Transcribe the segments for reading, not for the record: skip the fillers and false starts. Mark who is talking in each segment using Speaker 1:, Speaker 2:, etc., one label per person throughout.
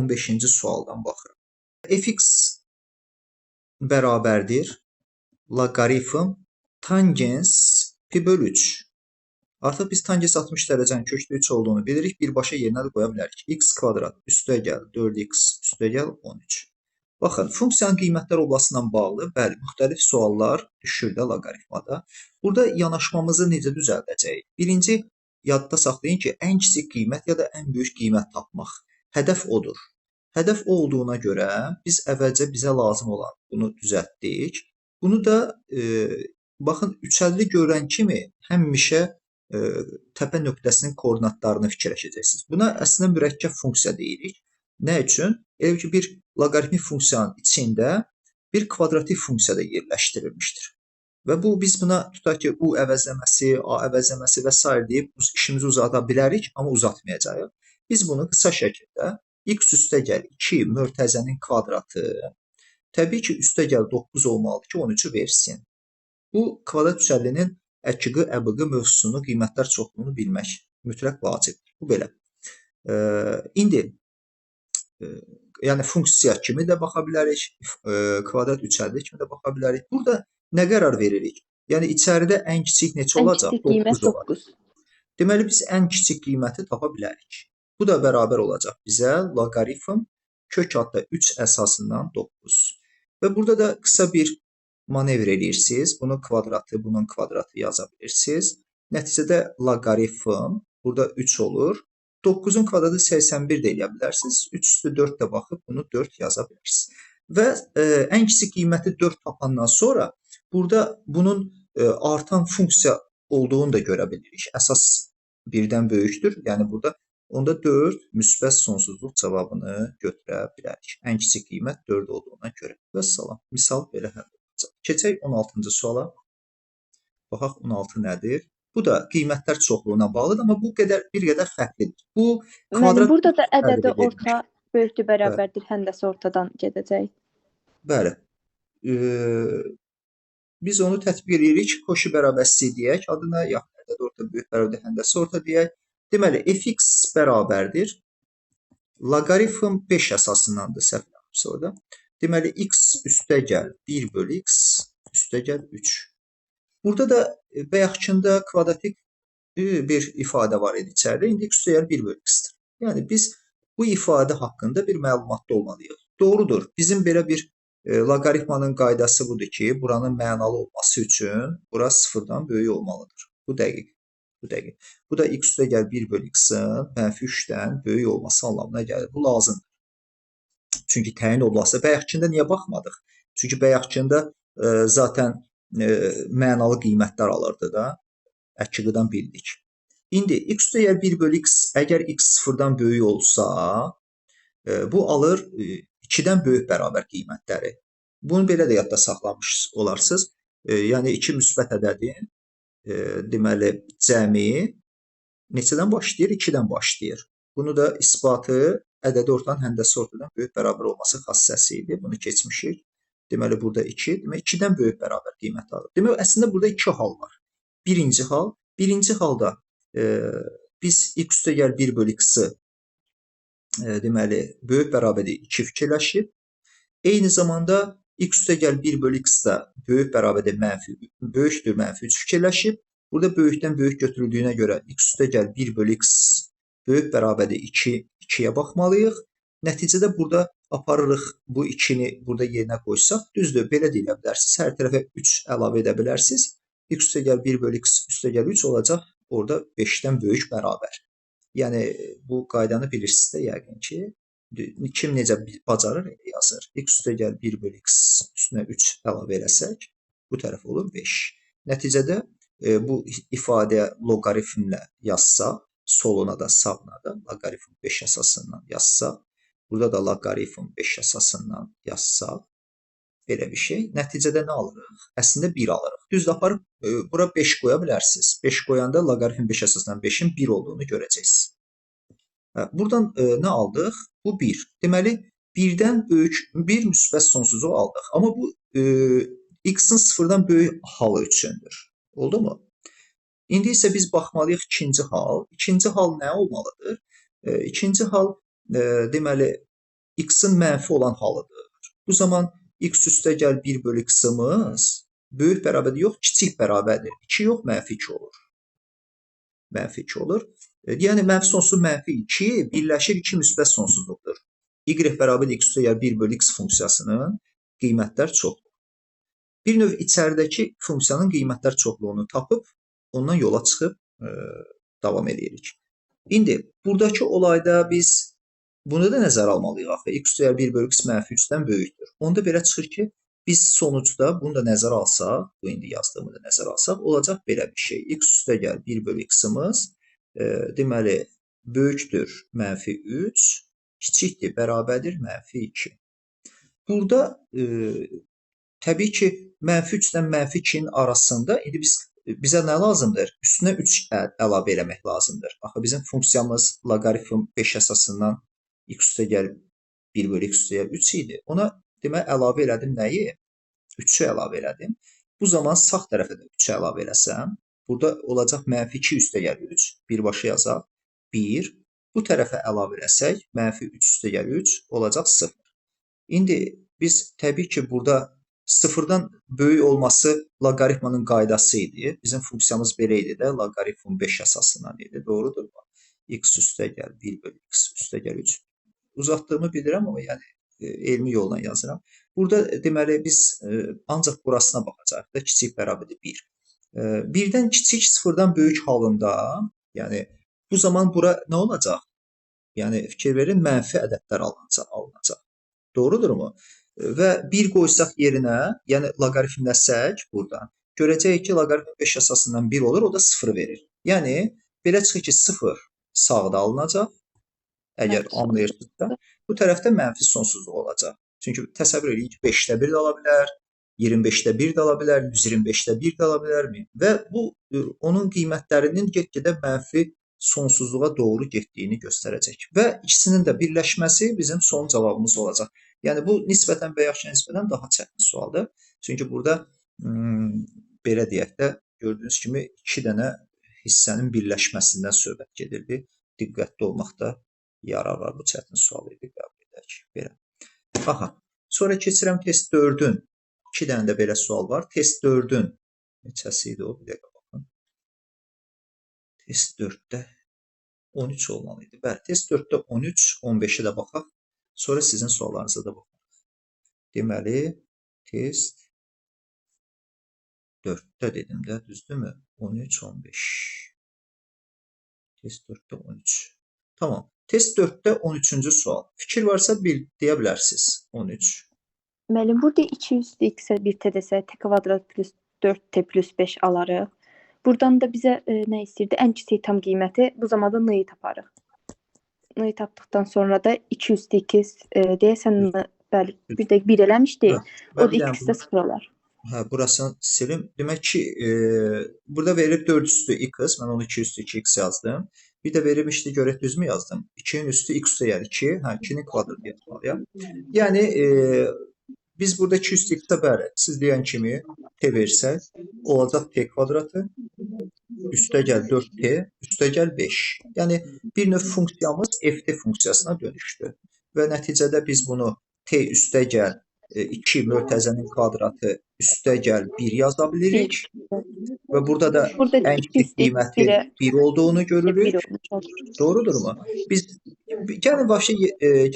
Speaker 1: 15-ci sualdan baxıram. Fx bərabərdir loqaritm tangens pi bölü 3. Artıq biz tangens 60 dərəcənin kökdə 3 olduğunu bilirik. Birbaşa yerinə də qoya bilərik. X kvadrat üstə gəl 4x üstə gəl 13. Baxın, funksiyanın qiymətlər oblasından bağlı, bəli, müxtəlif suallar düşür də loqaritmada. Burada yanaşmamızı necə düzəldəcəyik? Birinci, yadda saxlayın ki, ən kiçik qiymət ya da ən böyük qiymət tapmaq. Hədəf odur. Hədəf o olduğuna görə biz əvvəlcə bizə lazım olan bunu düzəltdik. Bunu da baxın, 350 görən kimi həmişə təpə nöqtəsinin koordinatlarını fikirləşəcəksiniz. Buna əslində mürəkkəb funksiya deyirik. Nə üçün? Elə ki, bir loqaritmik funksiyanın içində bir kvadratik funksiya da yerləşdirilmişdir. Və bu biz buna tutaq ki, u əvəzləməsi, a əvəzləməsi və sair deyib işimizi uzada bilərik, amma uzatmayacağıq. Biz bunu qısa şəkildə x üstə gəl 2 mörtəzənin kvadratı, təbii ki, üstə gəl 9 olmalıdır ki, 13-ü versin. Bu kvadrat 350-nin əkiqi, əbiqi mövzusunu, qiymətlər çoxluğunu bilmək mütləq vacibdir. Bu belə. İndi yəni funksiya kimi də baxa bilərik, kvadrat 350 kimi də baxa bilərik. Burada nə qərar veririk? Yəni içəridə ən kiçik neçə
Speaker 2: Ən
Speaker 1: olacaq?
Speaker 2: kiçik qiymət
Speaker 1: 9 olacaq.
Speaker 2: 9.
Speaker 1: Deməli biz ən kiçik qiyməti tapa bilərik. Bu da bərabər olacaq bizə loqaritm kök adda 3 əsasından 9. Və burada da qısa bir manevr eləyirsiniz. Bunun kvadratı, bunun kvadratı yaza bilirsiniz. Nəticədə loqaritm burada 3 olur. 9-un kvadratı 81 də eləyə bilərsiniz. 3 üstü 4 də baxıb bunu 4 yaza bilərsiniz. Və ən kiçik qiyməti 4 tapandan sonra burada bunun artan funksiya olduğunu da görə bilirik. Əsas 1-dən böyükdür. Yəni burada onda 4 müsbət sonsuzluq cavabını götürə bilərik. Ən kiçik qiymət 4 olduğuna görə. Vəssalam. Misal belə həll olunacaq. Keçək 16-cı suala. Baxaq 16 nədir? Bu da qiymətlər çoxluğuna bağlıdır, amma bu qədər bir qədər fərqlidir. Bu
Speaker 2: Müəllim,
Speaker 1: kvadrat
Speaker 2: burada da ədədi
Speaker 1: verilmiş.
Speaker 2: orta böyükdür, bərabərdir, həndəsi ortadan gedəcək.
Speaker 1: Bəli. Biz onu tətbiq edirik. Koşu bərabərsizliyi deyək adına, yaxud ədədi orta böyük bərabərdir, həndəsi orta deyək. Deməli, fx bərabərdir loqaritm 5 əsasındandır, səhv eləmirəmsə orada. Deməli, x üstə gəl 1 bölü x üstə gəl 3. Burada da bayaqkında kvadratik bir ifadə var idi içəridə. İndi x üstə gəl 1 bölü x-dir. Yəni biz bu ifadə haqqında bir məlumatda olmalıyıq. Doğrudur. Bizim belə bir loqaritmanın qaydası budur ki, buranın mənalı olması üçün bura sıfırdan böyük olmalıdır. Bu dəqiq. Bu dəqiq. Bu da x üstə gəl 1 bölü x-in mənfi 3-dən böyük olması anlamına gəlir. Bu lazımdır. Çünki təyin oblası. Bayaqkında niyə baxmadıq? Çünki bayaqkında zaten mənalı qiymətlər alırdı da. Əkiqdən bildik. İndi x üstə gəl 1 bölü x, əgər x sıfırdan böyük olsa, bu alır 2-dən böyük bərabər qiymətləri. Bunu belə də yadda saxlamış olarsınız. Yəni 2 müsbət ədədin deməli cəmi neçədən başlayır? 2-dən başlayır. Bunu da isbatı ədədi ortanın həndəsi ortadan böyük bərabər olması xassəsi idi. Bunu keçmişik. Deməli burada 2, demək 2-dən böyük bərabər qiymət alır. Demək əslində burada iki hal var. Birinci hal, birinci halda biz x üstə gəl 1 bölü x-i deməli böyük bərabərdir 2 fikirləşib. Eyni zamanda x üstə gəl 1 bölü x də böyük bərabərdir mənfi, böyükdür mənfi 3 fikirləşib. Burada böyükdən böyük götürüldüyünə görə x üstə gəl 1 bölü x böyük bərabərdir 2, 2-yə baxmalıyıq. Nəticədə burada aparırıq bu 2-ni burada yerinə qoysaq, düzdür, belə deyə bilərsiniz. Hər tərəfə 3 əlavə edə bilərsiniz. X üstə gəl 1 bölü x üstə gəl 3 olacaq. Orada 5-dən böyük bərabər. Yəni bu qaydanı bilirsiniz də yəqin ki. Kim necə bacarır elə yazır. X üstə gəl 1 bölü x üstünə 3 əlavə eləsək, bu tərəf olur 5. Nəticədə bu ifadəyə loqaritmlə yazsaq, soluna da sağına da loqaritm 5 əsasından yazsaq, burada da loqaritm 5 əsasından yazsaq, belə bir şey. Nəticədə nə alırıq? Əslində 1 alırıq. Düzdür, aparıb bura 5 qoya bilərsiniz. 5 qoyanda loqaritm 5 əsasından 5-in 1 olduğunu görəcəksiniz. Buradan nə aldıq? Bu 1. Deməli, 1-dən böyük bir müsbət sonsuzu aldıq. Amma bu x-in sıfırdan böyük halı üçündür. Oldu mu? İndi isə biz baxmalıyıq ikinci hal. İkinci hal nə olmalıdır? İkinci hal deməli x-in mənfi olan halıdır. Bu zaman x üstə gəl 1 bölü x-imiz böyük bərabərdir, yox, kiçik bərabərdir. 2 yox, mənfi 2 olur. Mənfi 2 olur. Yəni, mənfi sonsuz mənfi 2 birləşir 2 müsbət sonsuzluqdur. Y bərabər x üstə gəl 1 bölü x funksiyasının qiymətlər çoxluğu. Bir növ içəridəki funksiyanın qiymətlər çoxluğunu tapıb, ondan yola çıxıb davam edirik. İndi, buradakı olayda biz bunu da nəzərə almalıyıq axı. X üstə gəl 1 bölü x mənfi 3-dən böyükdür. Onda belə çıxır ki, biz sonuçda bunu da nəzərə alsaq, bu indi yazdığımı da nəzərə alsaq, olacaq belə bir şey. X üstə gəl 1 bölü x-imiz, deməli, böyükdür mənfi 3, kiçikdir, bərabərdir mənfi 2. Burada təbii ki, mənfi 3-dən mənfi 2-nin arasında indi bizə nə lazımdır? Üstünə 3 əlavə eləmək lazımdır. Axı, bizim funksiyamız loqaritm 5 əsasından x üstə gəl 1 bölü x üstə gəl 3 idi. Ona demək, əlavə elədim nəyi? 3-ü əlavə elədim. Bu zaman sağ tərəfə də 3-ü əlavə eləsəm, burada olacaq mənfi 2 üstə gəl 3, birbaşa yazaq 1. Bu tərəfə əlavə eləsək, mənfi 3 üstə gəl 3 olacaq 0. İndi biz təbii ki, burada sıfırdan böyük olması loqaritmanın qaydası idi. Bizim funksiyamız belə idi də, loqaritm 5 əsasından idi. Doğrudur mu? X üstə gəl 1 bölü x üstə gəl 3. Uzatdığımı bilirəm, amma yəni elmi yolla yazıram. Burada deməli biz ancaq burasına baxacağıq da, kiçik bərabərdir 1. 1-dən kiçik, sıfırdan böyük halında, yəni bu zaman bura nə olacaq? Yəni fikir verin, mənfi ədədlər alınacaq. Doğrudurmu? Və 1 qoysaq yerinə, yəni loqaritmləsək buradan, görəcəyik ki, loqaritm 5 əsasından 1 olur, o da 0 verir. Yəni belə çıxır ki, 0 sağda alınacaq, əgər anlayırsınızsa, bu tərəfdə mənfi sonsuzluq olacaq. Çünki təsəvvür edin ki, 5-də 1 də ala bilər, 25-də 1 də ala bilər, 125-də 1 də ala bilər. Və bu, onun qiymətlərinin get-gedə mənfi sonsuzluğa doğru getdiyini göstərəcək. Və ikisinin də birləşməsi bizim son cavabımız olacaq. Yəni, bu nisbətən bayaqkı nisbətən daha çətin sualdır. Çünki burada, belə deyək də, gördüyünüz kimi 2 dənə hissənin birləşməsindən söhbət gedirdi. Diqqətli olmaqda yarar var. Bu çətin sual idi, qəbul edək. Belə. Aha. Sonra keçirəm test 4-ün. 2 dənə də belə sual var. Test 4-ün neçəsi idi o? Bir dəqiqə baxın. Test 4-də 13 olmalı idi. Bəli, test 4-də 13, 15-ə də baxaq. Sonra sizin suallarınıza da baxaq. Deməli, test 4-də dedim də, düzdürmü? 13, 15. Test 4-də 13. Tamam. Test 4-də 13-cü sual. Fikir varsa deyə bilərsiniz. 13.
Speaker 2: Müəllim, burada 2 üstü x-ə 1 t desə, t kvadrat plus 4t plus 5 alarıq. Buradan da bizə nə istəyirdi? Ən kiçik tam qiyməti. Bu zaman da n-i taparıq. N-i tapdıqdan sonra da 2 üstü x deyəsən, bəli, bir də 1 eləmişdi. O da x-də 0 olar.
Speaker 1: Hə, burasını silim. Demək ki, burada verib 4 üstü x, mən onu 2 üstü 2x yazdım. Bir də verilmişdi, görək düzmü yazdım? 2-nin üstü x üstə gəlir 2, hə, 2-nin kvadratı yazmalıyam. Yəni, biz burada 2 üstü x-ə bəli, siz deyən kimi t versək, olacaq t kvadratı, üstə gəl 4t, üstə gəl 5. Yəni, bir növ funksiyamız ft funksiyasına dönüşdü. Və nəticədə biz bunu t üstə gəl 2 mötəzənin kvadratı üstə gəl 1 yaza bilirik. Və burada da ən kiçik qiyməti 1 olduğunu görürük. Doğrudurmu? Biz gəlin vəbşə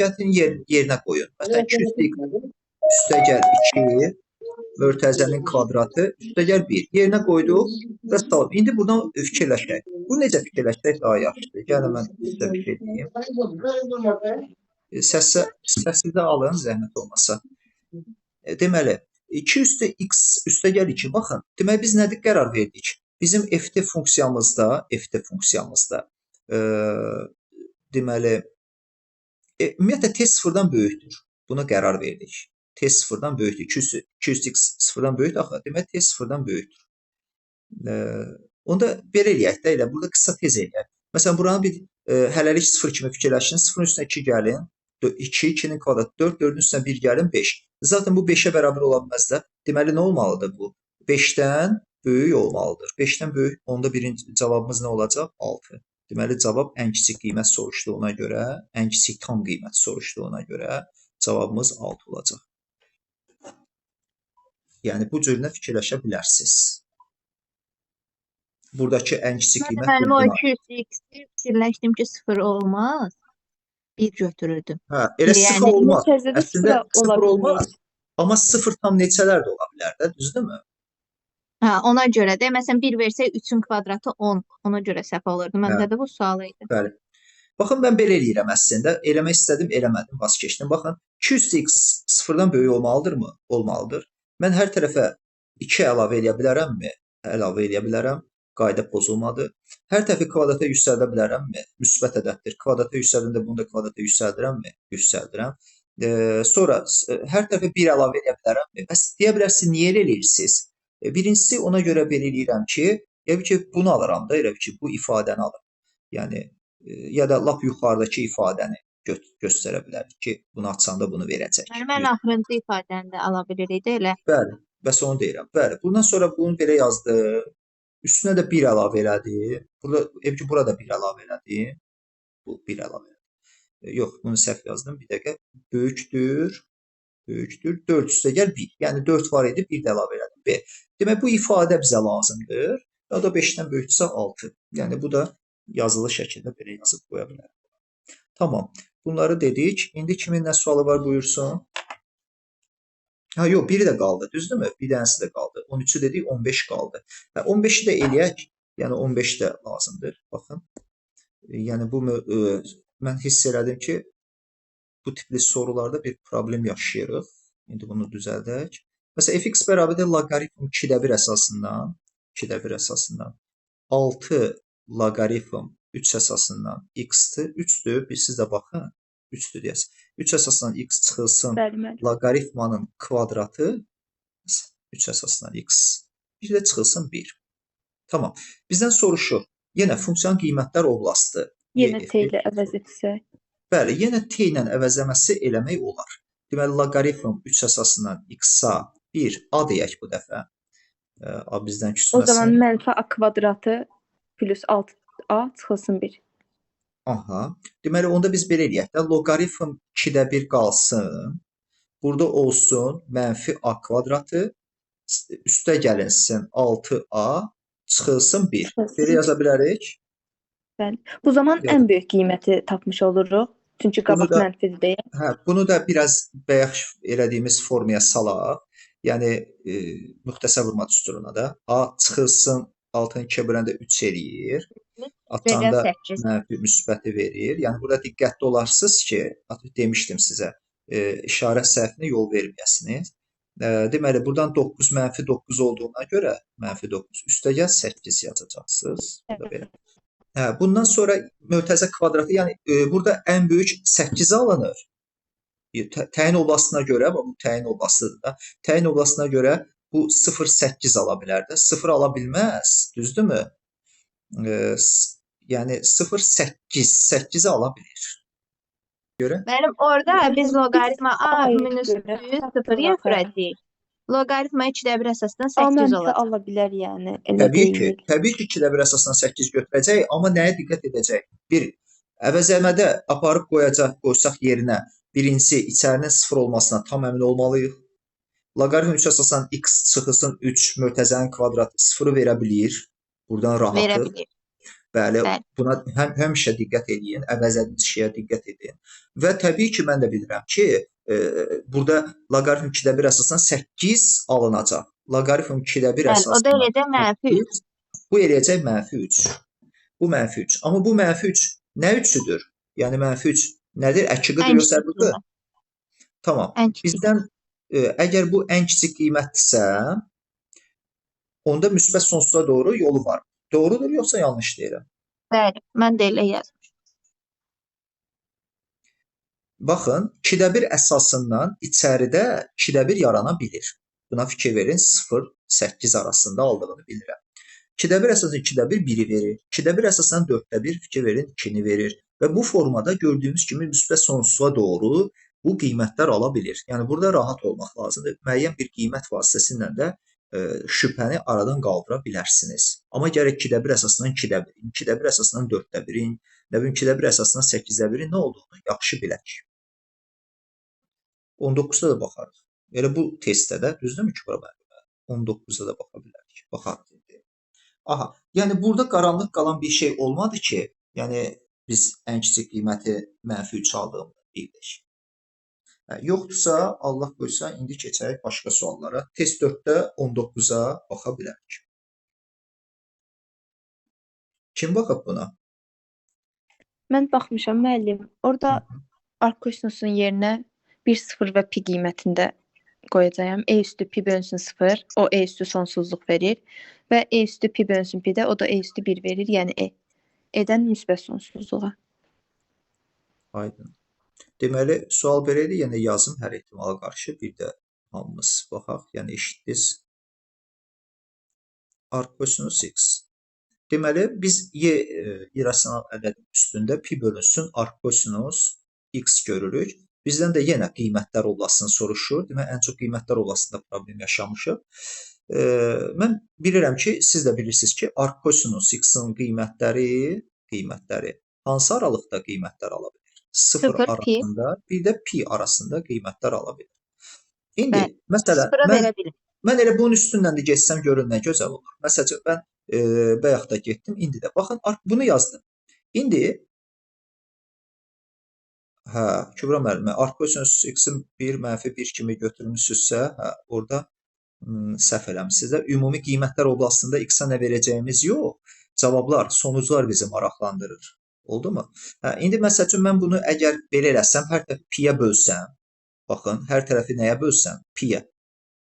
Speaker 1: gətirin yerinə qoyun. Məsələn, 2 üstə üstə gəl 2 mötəzənin kvadratı üstə gəl 1. Yerinə qoyduq və salam. İndi buradan fikirləşək. Bu necə fikirləşsək daha yaxşıdır. Gəlin mən sizə bir şey deyim. Səssizdə alın, zəhmət olmasa. Deməli, 2 üstə x üstə gəl 2. Baxın, deməli biz nədir qərar verdik? Bizim ft funksiyamızda, deməli, ümumiyyətlə t sıfırdan böyükdür. Buna qərar verdik. T sıfırdan böyükdür. 2 üstə x sıfırdan böyükdür axı. Deməli, t sıfırdan böyükdür. Onda belə eləyək də, elə burada qısa tez eləyək. Məsələn, buranı bir hələlik 0 kimi fikirləşin. 0-ın üstünə 2 gəlin. 2, 2-nin kvadratı 4, 4-ün üstünə 1 gəlin 5. Zaten bu 5-ə bərabər ola bilməz də. Deməli, nə olmalıdır bu? 5-dən böyük olmalıdır. 5-dən böyük, onda birinci cavabımız nə olacaq? 6. Deməli, cavab ən kiçik qiymət soruşduğuna görə, ən kiçik tam qiymət soruşduğuna görə cavabımız 6 olacaq. Yəni, bu cürünə fikirləşə bilərsiniz. Buradakı ən kiçik qiymət
Speaker 3: Mənim o
Speaker 1: buna.
Speaker 3: 200x-i fikirləşdim ki, 0 olmaz. 1 götürürdüm.
Speaker 1: Hə, elə
Speaker 3: Bir,
Speaker 1: 0
Speaker 3: yəni-
Speaker 1: olmaz.
Speaker 2: Mötərizədə
Speaker 1: Əslində
Speaker 2: sıfır ola
Speaker 1: 0 olmaz.
Speaker 2: bilməz.
Speaker 1: Amma 0 tam neçələr də ola bilər də, düzdürmü?
Speaker 3: Hə, ona görə də məsələn 1 versək 3-ün kvadratı 10. Ona görə səhv olurdu. Məndə
Speaker 1: Hə.
Speaker 3: də bu sual idi.
Speaker 1: Bəli. Baxın, mən belə eləyirəm əslində. Eləmək istədim, eləmədim, vaz keçdim. Baxın, 200x sıfırdan böyük olmalıdırmı? Olmalıdır. Mən hər tərəfə 2 əlavə eləyə bilərəmmi? Əlavə eləyə bilərəm. Qayda pozulmadı. Hər tərəfi kvadrata yüksəldə bilərəmmi? Müsbət ədəddir. Kvadrata yüksəldəndə bunu da kvadrata yüksəldirəmmi? Yüksəldirəm. Sonra hər tərəfə 1 əlavə eləyə bilərəmmi? Bəs deyə bilərsiniz, niyə elə eləyirsiniz? Birincisi, ona görə belə eləyirəm ki, elə ki, bunu alıram da, elə ki, bu ifadəni alıram. Yəni, ya da lap yuxarıdakı ifadəni göstərə bilərik ki, bunu açanda bunu verəcək.
Speaker 3: Mənim ən axırıncı ifadəni də ala bilirik də elə.
Speaker 1: Bəli, bəs onu deyirəm. Bəli, bundan sonra bunu belə yazdım. Üstünə də 1 əlavə elədim. Burada, ev ki, burada 1 əlavə elədim. Bu 1 əlavə elədim. Yox, bunu səhv yazdım. Bir dəqiqə. Böyükdür, böyükdür. 4 üstə gəl 1. Yəni 4 var idi, 1 də əlavə elədim. B. Demək, bu ifadə bizə lazımdır. O da 5-dən böyükdürsə 6. Yəni, bu da yazılı şəkildə belə yazıb qoya bilərəm. Tamam. Bunları dedik. İndi kimin nə sualı var buyursun. Ha, yox, biri də qaldı, düzdürmü? Bir dənəsi də qaldı. 13-ü dedik, 15 qaldı. Hə, 15-i də eləyək. Yəni, 15 də lazımdır. Baxın. Yəni, bu mən hiss elədim ki, bu tipli sorularda bir problem yaşayırıq. İndi bunu düzəldək. Məsələn, fx bərabərdir loqaritm 2-də 1 əsasından, 2-də 1 əsasından 6 loqaritm 3 əsasından x-dir, 3-dür. Bir siz də baxın, 3-dür deyəsən. 3 əsasından x çıxılsın,
Speaker 2: Bəli, bəli.
Speaker 1: loqaritmanın kvadratı 3 əsasından x, bir də çıxılsın 1. Tamam. Bizdən soruşur. Yenə funksiyanın qiymətlər oblastı.
Speaker 2: Yenə t ilə əvəz etsək.
Speaker 1: Bəli, yenə t ilə əvəzləməsi eləmək olar. Deməli, loqaritm 3 əsasından x-a 1, a deyək bu dəfə. A bizdən
Speaker 2: O zaman
Speaker 1: küsməsin.
Speaker 2: mənfi a kvadratı plus 6a çıxılsın 1.
Speaker 1: Aha. Deməli, onda biz belə eləyək də, loqaritm 2-də 1 qalsın. Burada olsun mənfi a kvadratı, üstə gəlinsin 6a, çıxılsın 1.
Speaker 2: Çıxılsın.
Speaker 1: Belə yaza bilərik.
Speaker 2: Bəli. Bu zaman
Speaker 1: Yox.
Speaker 2: ən böyük qiyməti tapmış oluruq. Çünki qabaq mənfidir deyə.
Speaker 1: Hə, bunu da biraz bayaq elədiyimiz formaya salaq. Yəni, müxtəsər vurma düsturuna da. A çıxılsın, 6-nı 2-yə böləndə 3 eləyir. Açanda mənfi müsbəti verir. Yəni, burada diqqətli olarsınız ki, demişdim sizə, işarə səhvinə yol verməyəsiniz. Deməli, buradan 9 mənfi 9 olduğuna görə mənfi 9 üstə gəl 8 yazacaqsınız. Bu da belə. Hə, bundan sonra mötərizə kvadratı, yəni burada ən böyük 8 alınır. Təyin oblastına görə, bu təyin oblastıdır da, təyin oblastına görə bu 0,8 ala bilər də. 0 ala bilməz, düzdürmü? Yəni 0,8, 8-i ala bilir. Görə.
Speaker 3: Mənim orada biz loqaritma a minus
Speaker 2: görə
Speaker 3: 3 0 götürəcəyik. Loqaritma 2-də 1 əsasından
Speaker 2: A
Speaker 3: 8
Speaker 2: mənfi
Speaker 3: olacaq.
Speaker 2: ala bilər yəni, elə
Speaker 1: Təbii ki,
Speaker 2: deyil.
Speaker 1: təbii ki 2-də 1 əsasından 8 götürəcək, amma nəyə diqqət edəcək? Bir, əvəzləmədə aparıb qoysaq yerinə, birincisi içərinin 0 olmasına tam əmin olmalıyıq. Loqaritm 3 əsasından x çıxılsın 3 mötərizənin kvadratı 0-ı verə bilir. Buradan rahatıq.
Speaker 3: Verə bilir.
Speaker 1: Bəli,
Speaker 3: Bəli.
Speaker 1: buna həmişə diqqət eləyin, əvəzlədiyiniz şeyə diqqət edin. Və təbii ki, mən də bilirəm ki, burada loqaritm 2-də 1 əsasından 8 alınacaq. Loqaritm 2-də 1
Speaker 3: Bəli, o da
Speaker 1: əsasından
Speaker 3: eləyəcək mənfi 3.
Speaker 1: 8, bu eləyəcək mənfi 3. Bu mənfi 3. Amma bu mənfi 3 nə üçüdür? Yəni mənfi 3 nədir? Əkiqidir
Speaker 3: Ən
Speaker 1: yoxsa
Speaker 3: kiçik
Speaker 1: əqiqi?
Speaker 3: qiymət.
Speaker 1: Tamam.
Speaker 3: Ən kiçik.
Speaker 1: Bizdən əgər bu ən kiçik qiymətdirsə, onda müsbət sonsuza doğru yolu var. Doğrudur yoxsa yanlış deyirəm?
Speaker 3: Bəli, mən də elə yazmışam.
Speaker 1: Baxın, 2-də 1 əsasından içəridə 2-də 1 yarana bilir. Buna fikir verin, 0-8 arasında aldığını bilirəm. 2-də 1 əsasından 2-də 1 1-i verir. 2-də 1 əsasından 4-də 1 fikir verin, 2-ni verir. Və bu formada gördüyümüz kimi müsbət sonsuza doğru bu qiymətlər ala bilir. Yəni, burada rahat olmaq lazımdır. Müəyyən bir qiymət vasitəsilə də şübhəni aradan qaldıra bilərsiniz. Amma gərək 2-də 1 əsasından 2-də 1-in, 2-də 1 əsasından 4-də 1-in, nə bilim 2-də 1 əsasından 8-də 1-in nə olduğunu yaxşı bilək. 19-da da baxarıq. Elə bu testdə də, düzdürmü Kübra müəllimə? 19-da da baxa bilərik. Baxarıq indi. Aha, yəni burada qaranlıq qalan bir şey olmadı ki, yəni biz ən kiçik qiyməti -3 aldığımda bildik. Yoxdursa, Allah qoysa, indi keçək başqa suallara. Test 4-də 19-a baxa bilərik. Kim baxıb buna?
Speaker 2: Mən baxmışam müəllim. Orada arkkosinusun yerinə 1, 0 və pi qiymətində qoyacağam. E üstü pi bölünsün 0, o e üstü sonsuzluq verir və e üstü pi bölünsün pi də o da e üstü 1 verir, yəni e. E-dən müsbət sonsuzluğa.
Speaker 1: Aydın. Deməli, sual belə idi, yenə yazım hər ehtimala qarşı. Bir də hamımız baxaq. Yəni, eşitdiniz. Arckosinus x. Deməli, biz y irrasional ədədin üstündə pi bölünsün arckosinus x görürük. Bizdən də yenə qiymətlər oblasını soruşur. Deməli, ən çox qiymətlər oblasında problem yaşamışıq. Mən bilirəm ki, siz də bilirsiniz ki, arckosinus x-in qiymətləri hansı aralıqda qiymətlər ala bilir? 0 arasında, bir də pi arasında qiymətlər ala bilir. İndi,
Speaker 3: Bəli,
Speaker 1: məsələn, mən elə bunun üstündən də geçsəm görün nə gözəl olur. Məsələn, mən bayaq da getdim, indi də. Baxın, bunu yazdım. İndi, hə, Kübra müəllimə, arckosinus x-in 1 -1 kimi götürmüşsünüzsə, hə, orada səhv eləmişsiniz də. Ümumi qiymətlər oblastında x-a nə verəcəyimiz yox, cavablar, sonuclar bizi maraqlandırır. Oldu mu? Hə, indi məsəl üçün mən bunu əgər belə eləsəm, hər tərəfi pi-yə bölsəm, baxın, hər tərəfi nəyə bölsəm? Pi-yə.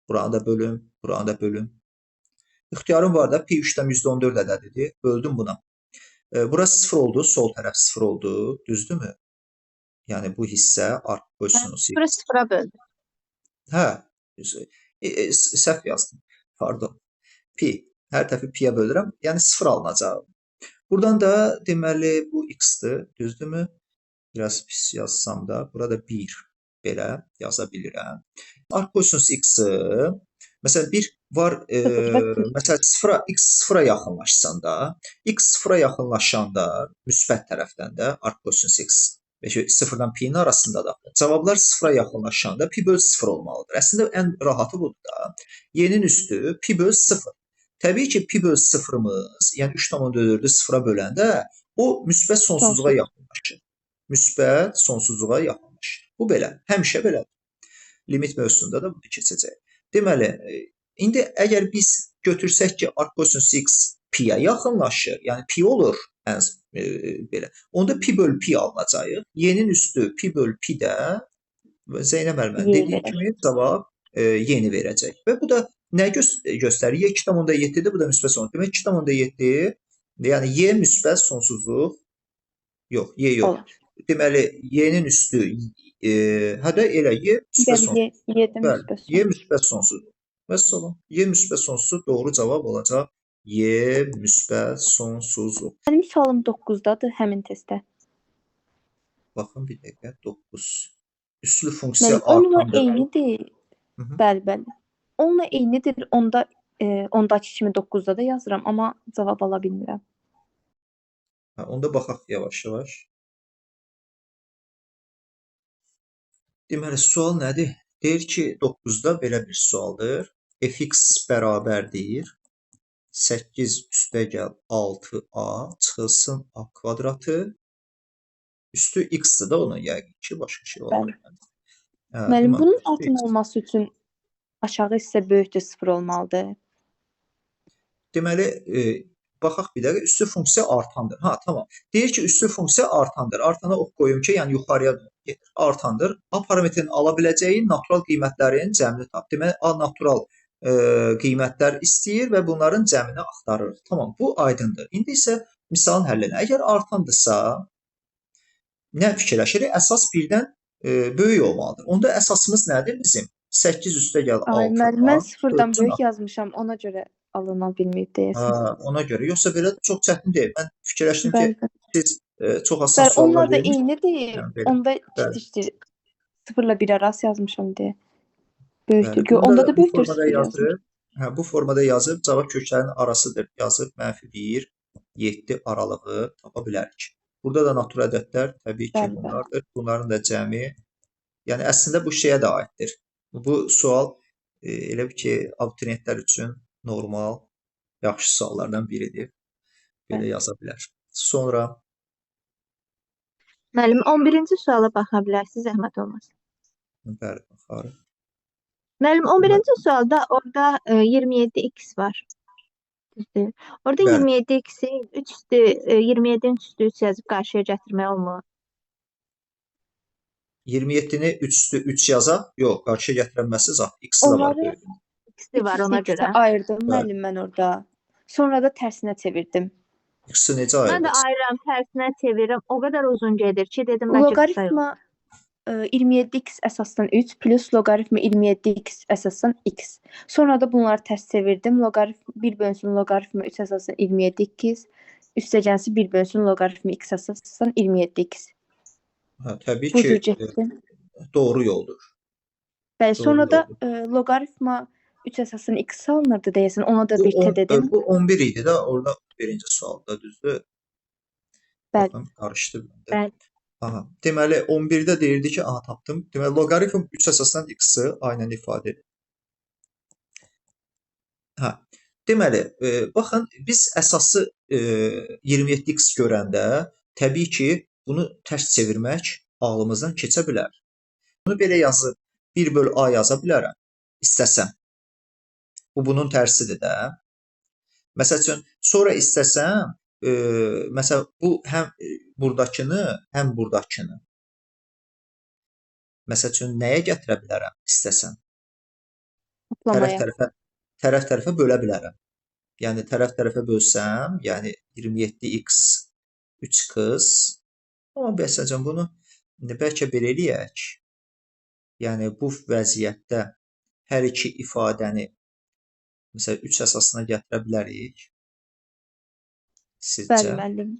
Speaker 1: Buranı da bölüm, buranı da bölüm. İxtiyarım var da, pi 3,14 ədədidir. Böldüm buna. Burası 0 oldu, sol tərəf 0 oldu, düzdürmü? Yəni bu hissə arckosinus x.
Speaker 3: Burası 0-a böldü.
Speaker 1: Hə, səhv yazdım. Pardon. Pi. Hər tərəfi pi-yə bölürəm. Yəni 0 alınacaq. Buradan da deməli bu x-dir, düzdürmü? Biraz pis yazsam da, burada 1 belə yaza bilirəm. Arckosinus x-i, məsələn 1 var, məsələn 0-a, x 0-a yaxınlaşsanda, x 0-a yaxınlaşanda müsbət tərəfdən də arckosinus x 0-dan pi-nin arasında da cavablar 0-a yaxınlaşanda pi böl 0 olmalıdır. Əslində ən rahatı budur da. Y-nin üstü pi böl 0. Təbii ki, pi böl 0-ımız, yəni 3,4-ü 0-a böləndə o müsbət sonsuzluğa yaxınlaşır. Müsbət sonsuzluğa yaxınlaşır. Bu belə, həmişə belədir. Limit mövzusunda da bunu keçəcək. Deməli, indi əgər biz götürsək ki, arckosinus x pi-yə yaxınlaşır, yəni pi olur ən belə. Onda pi böl pi alınacaq. Y-nin üstü pi böl pi də Zeynəb müəllimənin dediyi kimi cavab y-ni verəcək. Və bu da nə göstərir? Y 2,7-dir, bu da müsbət sonsuzluq. Demək 2,7, yəni y müsbət sonsuzluq, yox, y yox.
Speaker 2: Olar.
Speaker 1: Deməli, y-nin üstü, hə də elə y müsbət sonsuzluq.
Speaker 2: Bəli,
Speaker 1: y müsbət sonsuzluq. Vəssalam, y müsbət sonsuzluq doğru cavab olacaq. Y müsbət sonsuzluq.
Speaker 2: Mənim sualım 9-dadır həmin testdə.
Speaker 1: Baxın bir dəqiqə, 9. Üslü funksiya
Speaker 2: onunla
Speaker 1: artandır.
Speaker 2: Eynidir. Bəli, bəli. Onunla eynidir. Onda ondakı kimi 9-da da yazıram, amma cavab ala bilmirəm.
Speaker 1: Hə, onda baxaq yavaş-yavaş. Deməli, sual nədir? Deyir ki, 9-da belə bir sualdır. Fx bərabərdir 8 üstəgəl 6a çıxılsın a kvadratı. Üstü x-dir da onun yəqin ki, başqa şey ola bilməz.
Speaker 2: Müəllim, bunun artan olması üçün aşağı hissə böyükdür 0 olmalıdır.
Speaker 1: Deməli, baxaq bir dəqiqə, üstü funksiya artandır. Ha, tamam. Deyir ki, üstü funksiya artandır. Artana ox qoyum ki, yəni yuxarıya gedir. Artandır. A parametrinin ala biləcəyi natural qiymətlərin cəmini tap. Deməli, A natural qiymətlər istəyir və bunların cəmini axtarır. Tamam, bu aydındır. İndi isə misalın həllinə. Əgər artandırsa, nə fikirləşirik? Əsas birdən böyük olmalıdır. Onda əsasımız nədir bizim? 8 üstə gəl 6.
Speaker 2: Mən 0-dan böyük yazmışam, ona görə alına bilməyib deyəsən.
Speaker 1: Hə, ona görə. Yoxsa belə çox çətin deyil. Mən fikirləşdim ki, siz çox asan suallar
Speaker 2: Onlar da eynidir. Onda kiçikdir. 0 ilə 1 arası yazmışam deyə. Böyükdür.
Speaker 1: Bəli,
Speaker 2: Onda da böyükdür
Speaker 1: formada
Speaker 2: 0
Speaker 1: yazır.
Speaker 2: yazmışam.
Speaker 1: Hə, bu formada yazıb cavab köklərinin arasıdır. Yazıb -1, 7 aralığı tapa bilərik. Burada da natural ədədlər təbii ki,
Speaker 2: Bəli, bəli.
Speaker 1: bunlardır. Bunların da cəmi, yəni əslində bu şeyə də aiddir. Bu sual elə bir ki, abituriyentlər üçün normal, yaxşı suallardan biridir. Belə
Speaker 2: Bəli.
Speaker 1: yaza bilər. Sonra
Speaker 3: Müəllim, 11-ci suala baxa bilərsiniz, zəhmət olmasa.
Speaker 1: Bəli, baxarıq.
Speaker 3: Müəllim, 11-ci sualda orada 27x var. Düzdür. Orada
Speaker 1: Bəli.
Speaker 3: 27x-i 3 üstü, 27-nin 3 üstü 3 yazıb qarşıya gətirmək olmur.
Speaker 1: 27-ni 3 üstü 3 yazaq. Yox, qarşıya gətirənməsi zat. X-i də var.
Speaker 2: Onları
Speaker 1: Böyük.
Speaker 3: X-i var
Speaker 2: 3
Speaker 3: ona
Speaker 2: üstü 3-ə
Speaker 3: görə.
Speaker 2: ayırdım
Speaker 1: Bəli.
Speaker 2: müəllim mən orada. Sonra da tərsinə çevirdim.
Speaker 1: X-i necə
Speaker 3: Mən də
Speaker 1: ayırırsınız?
Speaker 3: ayıram, tərsinə çevirirəm. O qədər uzun gedir ki, dedim bəlkə qısa yol.
Speaker 2: Loqaritma 27x əsasdan 3 plus loqaritma 27x əsasdan x. Sonra da bunları tərs çevirdim. Loqaritm 1 bölünsün loqaritma 3 əsasdan 27x, üstəgəlsin 1 bölünsün loqaritma x əsasdan 27x.
Speaker 1: Hə, təbii
Speaker 2: Bu
Speaker 1: ki,
Speaker 2: cür getdim.
Speaker 1: doğru yoldur.
Speaker 2: Bəli,
Speaker 1: Doğru
Speaker 2: sonra da
Speaker 1: yoldur.
Speaker 2: Loqaritma 3 əsasdan x alınırdı deyəsən, ona da
Speaker 1: Bu
Speaker 2: bir t dedim.
Speaker 1: Bu 11 idi də, orada birinci sualda, düzdür?
Speaker 2: Bəli.
Speaker 1: Baxın, qarışdı məndə.
Speaker 3: Bəli.
Speaker 1: Aha. Deməli, 11-də deyirdi ki, aha, tapdım. Deməli, loqaritm 3 əsasdan x-i aynən ifadə edir. Hə. Deməli, baxın, biz əsası 27x görəndə təbii ki, bunu tərs çevirmək ağlımızdan keçə bilər. Bunu belə yazıb 1 böl A yaza bilərəm, istəsəm. Bu, bunun tərsidir də. Məsəl üçün, sonra istəsəm, məsəl, bu həm buradakını, həm buradakını. Məsəl üçün, nəyə gətirə bilərəm istəsəm?
Speaker 2: Toplamaya.
Speaker 1: Tərəf tərəfə bölə bilərəm. Yəni, tərəf tərəfə bölsəm, yəni 27x 3x. Amma məsəl üçün, bunu indi bəlkə belə eləyək. Yəni, bu vəziyyətdə hər iki ifadəni məsələn, 3 əsasına gətirə bilərik. Sizcə?
Speaker 2: Bəli, müəllim.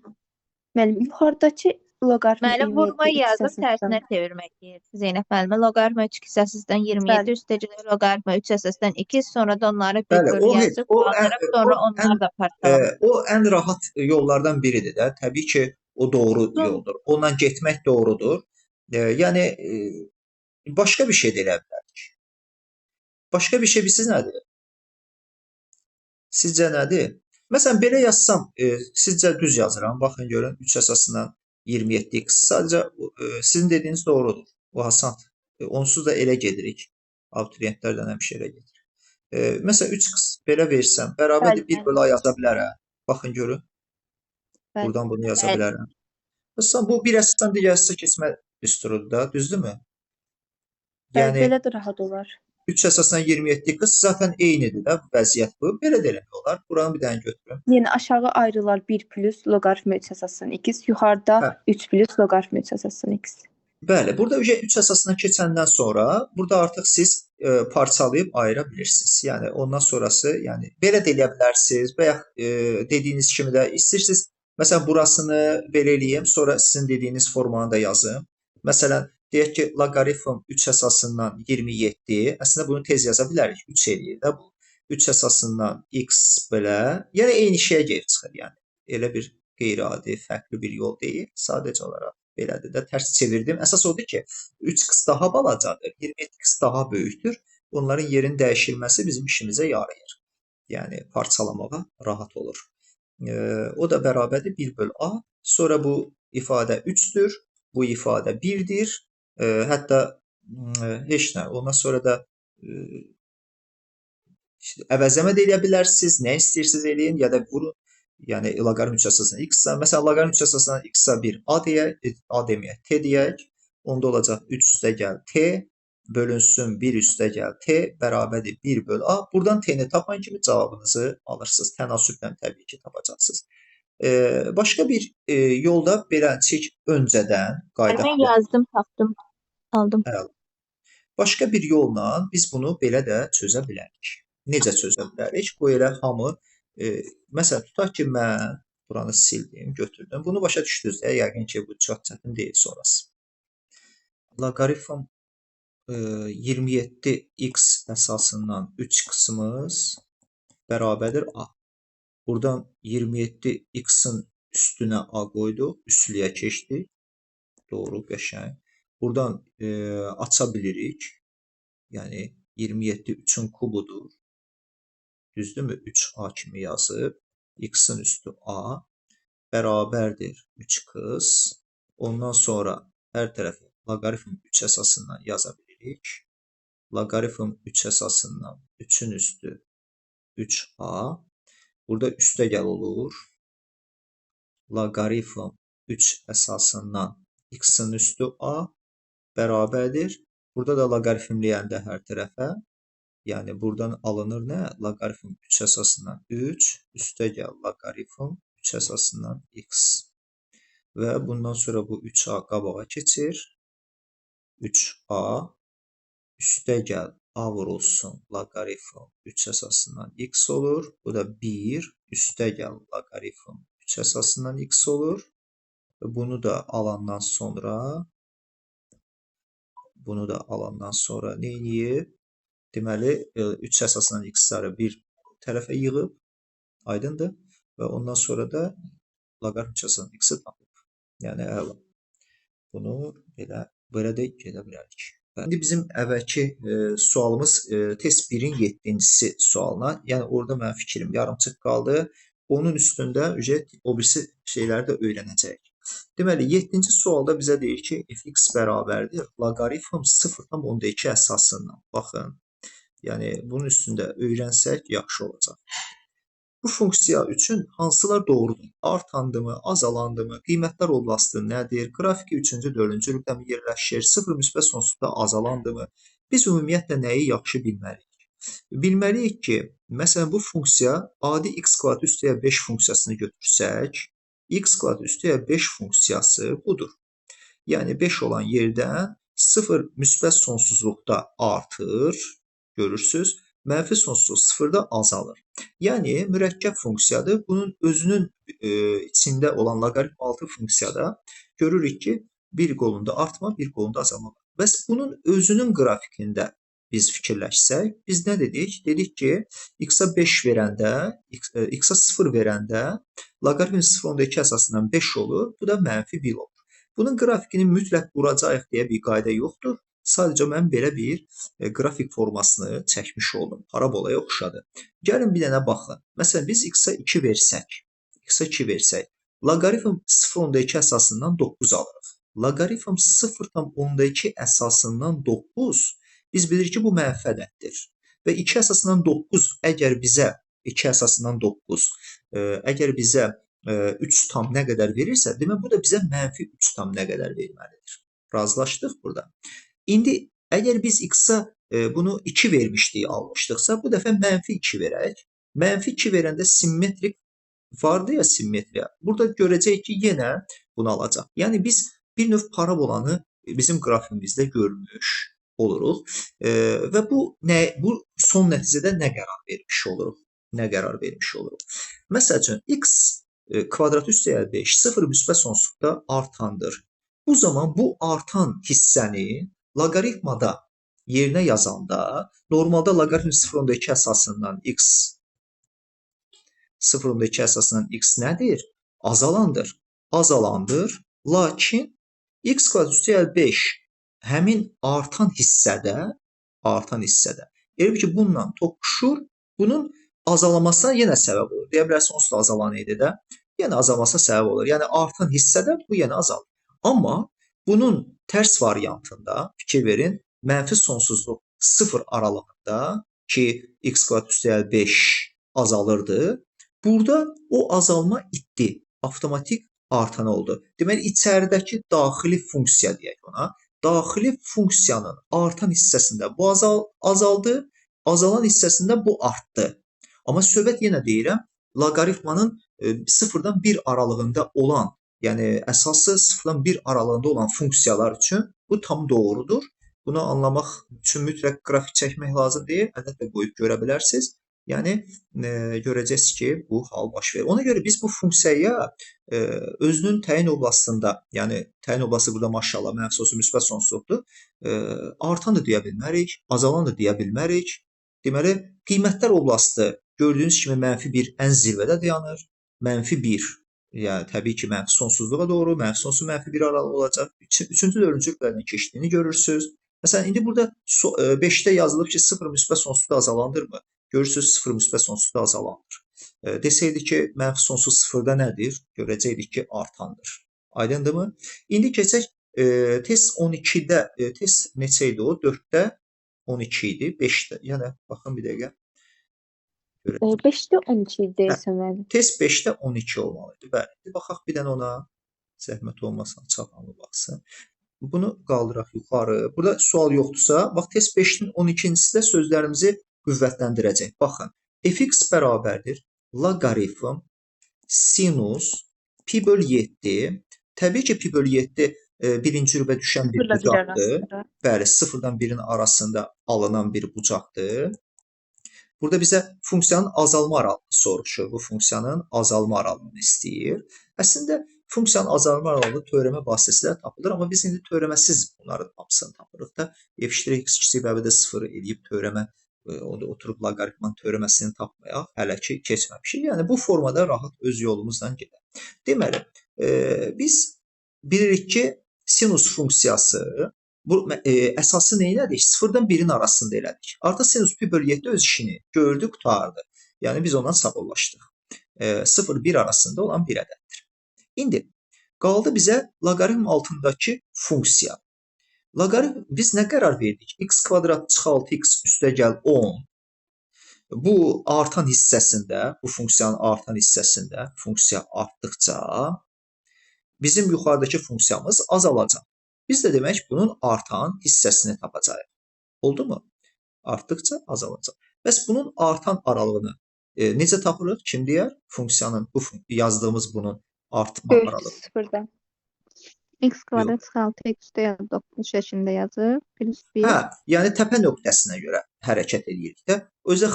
Speaker 2: Müəllim, yuxarıdakı loqaritma
Speaker 3: Müəllim, vurma
Speaker 2: 27x
Speaker 3: yazıb
Speaker 2: əsasdan.
Speaker 3: tərsinə çevirmək deyir. Zeynəb müəllimə, loqaritma 3 əsasdan 27,
Speaker 2: Bəli.
Speaker 3: üstəgələ loqaritma 3 əsasdan 2, sonra da onları bir
Speaker 1: Bəli,
Speaker 3: bölü yazıb qaldırıb, sonra onları da parçalamaq.
Speaker 1: O ən rahat yollardan biridir də. Təbii ki, o doğru yoldur. Ondan getmək doğrudur. Yəni, başqa bir şey də eləyə bilərik. Başqa bir şey bilirsiniz nədir? Sizcə nədir? Məsələn, belə yazsam, sizcə düz yazıram. Baxın, görün, 3 əsasından 27x. Sadəcə, sizin dediyiniz doğrudur. O asandır. Onsuz da elə gedirik. Abituriyentlərdən həmişə elə gedir. Məsələn, 3x belə versəm, bərabərdir
Speaker 2: Bəli,
Speaker 1: 1 bölü A yaza bilərəm. Baxın, görün.
Speaker 2: Bəli.
Speaker 1: Buradan bunu yaza
Speaker 3: Bəli.
Speaker 1: bilərəm. Məsələn, bu bir əsasdan digər əsasa keçmə düsturudur da, düzdürmü?
Speaker 2: Bəli,
Speaker 1: Yəni,
Speaker 2: belə də rahat olar.
Speaker 1: 3 əsasdan 27x zaten eynidir də, bu vəziyyət bu. Belə də eləmək olar. Buranı bir dənə götürüm.
Speaker 2: Yəni, aşağı ayrılar 1 plus loqaritma 3 əsasdan x, yuxarıda
Speaker 1: Hə.
Speaker 2: 3 plus loqaritma 3 əsasdan x.
Speaker 1: Bəli, burada 3 əsasına keçəndən sonra burada artıq siz parçalayıb ayıra bilirsiniz. Yəni, ondan sonrası, yəni, belə də eləyə bilərsiniz. Bayaq dediyiniz kimi də istəyirsiniz. Məsələn, burasını belə eləyim, sonra sizin dediyiniz formanı da yazım. Məsələn, deyək ki, loqaritm 3 əsasından 27. Əslində, bunu tez yaza bilərik. 3 eləyir də bu. 3 əsasından x belə. Yəni, eyni şeyə gəlib çıxır. Yəni, elə bir qeyri-adi, fərqli bir yol deyil. Sadəcə olaraq belədir də. Tərs çevirdim. Əsas odur ki, 3x daha balacadır, 27x daha böyükdür. Onların yerinin dəyişilməsi bizim işimizə yarayır. Yəni, parçalamağa rahat olur. O da bərabərdir 1 böl A. Sonra bu ifadə 3-dür, bu ifadə 1-dir. Hətta heç nə. Ondan sonra da əvəzləmə də eləyə bilərsiniz. Nə istəyirsiniz eləyin, ya da vurun. Yəni, loqaritm 3 əsasından x-a. Məsələn, loqaritm 3 əsasından x-a 1 A deyək, A deməyək, T deyək. Onda olacaq 3 üstə gəl T, bölünsün 1 üstə gəl T, bərabərdir 1 böl A. Buradan T-ni tapan kimi cavabınızı alırsınız. Tənasüblə təbii ki, tapacaqsınız. Başqa bir yolda belə çək öncədən qayda.
Speaker 3: Mən yazdım, tapdım, aldım.
Speaker 1: Əla. Başqa bir yolla biz bunu belə də çözə bilərik. Necə çözə bilərik? Bu elə hamı, məsələn, tutaq ki, mən buranı sildim, götürdüm. Bunu başa düşdünüz də, yəqin ki, bu çox çətin deyil sonrası. Loqaritm 27x əsasından 3x-imiz bərabərdir A. Buradan 27 x-in üstünə A qoyduq, üslüyə keçdik. Doğru, qəşəng. Buradan aça bilirik. Yəni 27 3-ün kubudur. Düzdürmü? 3A kimi yazıb. X-in üstü A bərabərdir 3x. Ondan sonra hər tərəfi loqaritm 3 əsasından yaza bilirik. Loqaritm 3 əsasından 3-ün üstü 3A. Burada üstəgəl olur. Loqaritm 3 əsasından x-in üstü A bərabərdir. Burada da loqaritmləyəndə hər tərəfə, yəni buradan alınır nə? Loqaritm 3 əsasından 3, üstəgəl loqaritm 3 əsasından x. Və bundan sonra bu 3A qabağa keçir. 3A üstəgəl A vurulsun loqaritm 3 əsasından x olur. Bu da 1 üstəgəl loqaritm 3 əsasından x olur. Və bunu da alandan sonra nə eləyib? Deməli, 3 əsasından x-ları bir tərəfə yığıb, aydındır. Və ondan sonra da loqaritm 3 əsasından x-i tapıb. Yəni, əla. Bunu belə də gedə bilərik. İndi bizim əvvəlki sualımız test 1-in 7-cisi sualına. Yəni, orada mənim fikrim yarımçıq qaldı. Onun üstündə o birisi şeyləri də öyrənəcəyik. Deməli, 7-ci sualda bizə deyir ki, fx bərabərdir loqaritm 0,2 əsasından. Baxın, yəni bunun üstündə öyrənsək yaxşı olacaq. Bu funksiya üçün hansılar doğrudur? Artandımı, azalandımı, qiymətlər oblastı nədir? Qrafiki 3-cü, 4-cü rübdə mi yerləşir? 0 müsbət sonsuzluqda azalandımı? Biz ümumiyyətlə nəyi yaxşı bilməliyik? Bilməliyik ki, məsələn, bu funksiya adi x kvadrat üstəyə 5 funksiyasını götürsək, x kvadrat üstəyə 5 funksiyası budur. Yəni 5 olan yerdən 0 müsbət sonsuzluqda artır, görürsünüz, mənfi sonsuzluq 0-da azalır. Yəni mürəkkəb funksiyadır. Bunun özünün içində olan loqaritm 6 funksiyada görürük ki, bir qolunda artma, bir qolunda azalma var. Bəs bunun özünün qrafikində biz fikirləşsək, biz nə dedik? Dedik ki, x-a 5 verəndə, x-a 0 verəndə loqaritm 0,2 əsasından 5 olur, bu da mənfi 1 olur. Bunun qrafikini mütləq quracağıq deyə bir qayda yoxdur. Sadəcə mən belə bir qrafik formasını çəkmiş oldum. Parabolaya oxşadı. Gəlin bir dənə baxın. Məsələn, biz x-a 2 versək, loqaritm 0,2 əsasından 9 alırıq. Loqaritm 0,2 əsasından 9, biz bilirik ki, bu mənfi ədəddir. Və 2 əsasından 9, əgər bizə 2 əsasından 9, əgər bizə 3 tam nə qədər verirsə, demək bu da bizə mənfi 3 tam nə qədər verməlidir. Razılaşdıq burada. İndi əgər biz x-a bunu 2 vermişdik, almışdıqsa, bu dəfə mənfi 2 verək. Mənfi 2 verəndə simmetrik vardı ya, simmetriya. Burada görəcəyik ki, yenə bunu alacaq. Yəni biz bir növ parabolanı bizim qrafimizdə görmüş oluruq. Və bu son nəticədə nə qərar vermiş oluruq? Nə qərar vermiş oluruq? Məsəl üçün, x kvadrat üstəgəl 5, 0 müsbət sonsuzluqda artandır. Bu zaman bu artan hissəni loqaritmada yerinə yazanda, normalda loqaritm 0,2 əsasından x 0,2 əsasından x nədir? Azalandır. Azalandır. Lakin x kvadrat üstəgəl 5 həmin artan hissədə, elə bil ki, bununla toqquşur, bunun azalmasına yenə səbəb olur. Deyə bilərsin, onsuz da azalan idi də. Yenə azalmasına səbəb olur. Yəni artan hissədə bu yenə azalır. Amma bunun tərs variantında, fikir verin, mənfi sonsuzluq 0 aralığında ki, x kvadrat üstəgəl 5 azalırdı. Burada o azalma itdi. Avtomatik artan oldu. Deməli, içəridəki daxili funksiya deyək ona. Daxili funksiyanın artan hissəsində bu azaldı, azalan hissəsində bu artdı. Amma söhbət yenə deyirəm, loqaritmanın 0-dan 1 aralığında olan, yəni əsası 0-dan 1 aralığında olan funksiyalar üçün bu tam doğrudur. Bunu anlamaq üçün mütləq qrafik çəkmək lazım deyil. Əlbəttə qoyub görə bilərsiniz. Yəni görəcəksiniz ki, bu hal baş verir. Ona görə biz bu funksiyaya özünün təyin oblastında, yəni təyin oblastı burada maşallah mənfi sonsuz, müsbət sonsuzluqdur. Artan da deyə bilmərik, azalan da deyə bilmərik. Deməli, qiymətlər oblastı Gördüyünüz kimi mənfi 1 ən zirvədə dayanır. Mənfi 1, yəni təbii ki, mənfi sonsuzluğa doğru, mənfi sonsuz mənfi 1 aralığı olacaq. Üçüncü, dördüncü rüblərdən keçdiyini görürsünüz. Məsələn, indi burada 5-də yazılıb ki, 0 müsbət sonsuzda azalandırmı? Görürsünüz, 0 müsbət sonsuzda azalandır. Deseydi ki, mənfi sonsuz 0-da nədir? Görəcəkdik ki, artandır. Aydındırmı? İndi keçək test 12-də, test neçə idi o? 4-də 12 idi, 5-də. Yəni, baxın bir dəqiqə.
Speaker 2: 5-də 12 idi deyəsən, müəllim.
Speaker 1: Test 5-də 12 olmalı idi. Bəli, baxaq bir dənə ona. Zəhmət olmasa, açaq, baxsın. Bunu qaldıraq yuxarı. Burada sual yoxdursa, bax, test 5-in 12-cisi də sözlərimizi qüvvətləndirəcək. Baxın, fx bərabərdir loqaritm sinus pi böl 7. Təbii ki, pi böl 7 birinci rübə düşən bir bucaqdır. Bəli, 0-dan 1-in arasında alınan bir bucaqdır. Burada bizə funksiyanın azalma aralığını soruşur. Bu funksiyanın azalma aralığını istəyir. Əslində, funksiyanın azalma aralığı törəmə vasitəsilə tapılır, amma biz indi törəməsiz bunların hamısını tapırıq da. F x kiçik bərabərdir 0 eləyib törəmə, orada oturub loqaritmanın törəməsini tapmayaq, hələ ki keçməmişik. Yəni, bu formada rahat öz yolumuzdan gedər. Deməli, biz bilirik ki, sinus funksiyası, bu əsası nə elədik? 0-dan 1-in arasında elədik. Artıq sinus pi böl 7 öz işini gördü, qurtardı. Yəni, biz ondan sağollaşdıq. 0-1 arasında olan bir ədəddir. İndi qaldı bizə loqaritm altındakı funksiya. Loqaritm, biz nə qərar verdik? X kvadrat çıx 6x üstə gəl 10. Bu artan hissəsində, bu funksiyanın artan hissəsində funksiya artdıqca bizim yuxarıdakı funksiyamız azalacaq. Biz də demək bunun artan hissəsini tapacağıq. Oldu mu? Artdıqca azalacaq. Bəs bunun artan aralığını necə tapırıq? Kim deyər? Funksiyanın, bu yazdığımız bunun artma aralığı.
Speaker 2: 0-dan.
Speaker 4: X kvadrat 6x üstə 9 şəklində yazır. Plus 1.
Speaker 1: Hə, yəni təpə nöqtəsinə görə hərəkət edirik də. Özə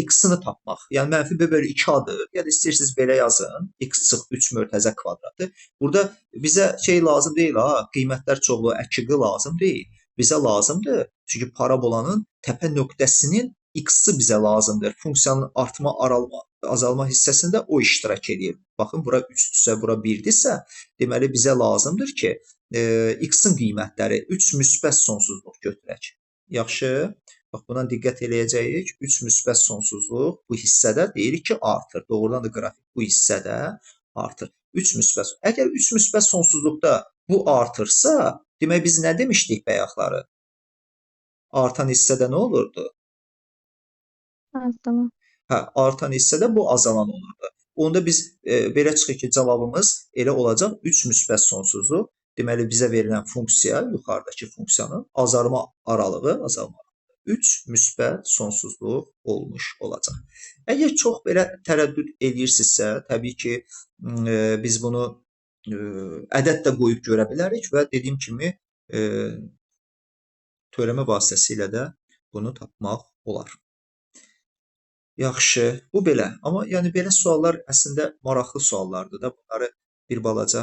Speaker 1: x-ini tapmaq. Yəni mənfi b bölü 2 adır. Ya da istəyirsiniz belə yazın. X çıx 3 mörtəzə kvadratı. Burada bizə şey lazım deyil ha, qiymətlər çoxluğu əkiqi lazım deyil. Bizə lazımdır. Çünki parabolanın təpə nöqtəsinin x-i bizə lazımdır. Funksiyanın artma, aralma, azalma hissəsində o iştirak edir. Baxın, bura 3-dürsə, bura 1-dirsə, deməli bizə lazımdır ki, x-in qiymətləri 3 müsbət sonsuzluq götürək. Yaxşı, bax, buna diqqət eləyəcəyik. 3 müsbət sonsuzluq bu hissədə deyirik ki, artır. Doğrudan da qrafik bu hissədə artır. 3 müsbət. Əgər 3 müsbət sonsuzluqda bu artırsa, demək biz nə demişdik bayaqları? Artan hissədə nə olurdu?
Speaker 4: Azalan.
Speaker 1: Hə, artan hissədə bu azalan olurdu. Onda biz belə çıxır ki, cavabımız elə olacaq 3 müsbət sonsuzluq. Deməli, bizə verilən funksiya, yuxarıdakı funksiyanın azalma aralığı, azalma aralığı 3 müsbət sonsuzluq olmuş olacaq. Əgər çox belə tərəddüd eləyirsinizsə, təbii ki, biz bunu ədəd də qoyub görə bilərik və dediyim kimi törəmə vasitəsilə də bunu tapmaq olar. Yaxşı, bu belə. Amma yəni belə suallar əslində maraqlı suallardır da. Bunları bir balaca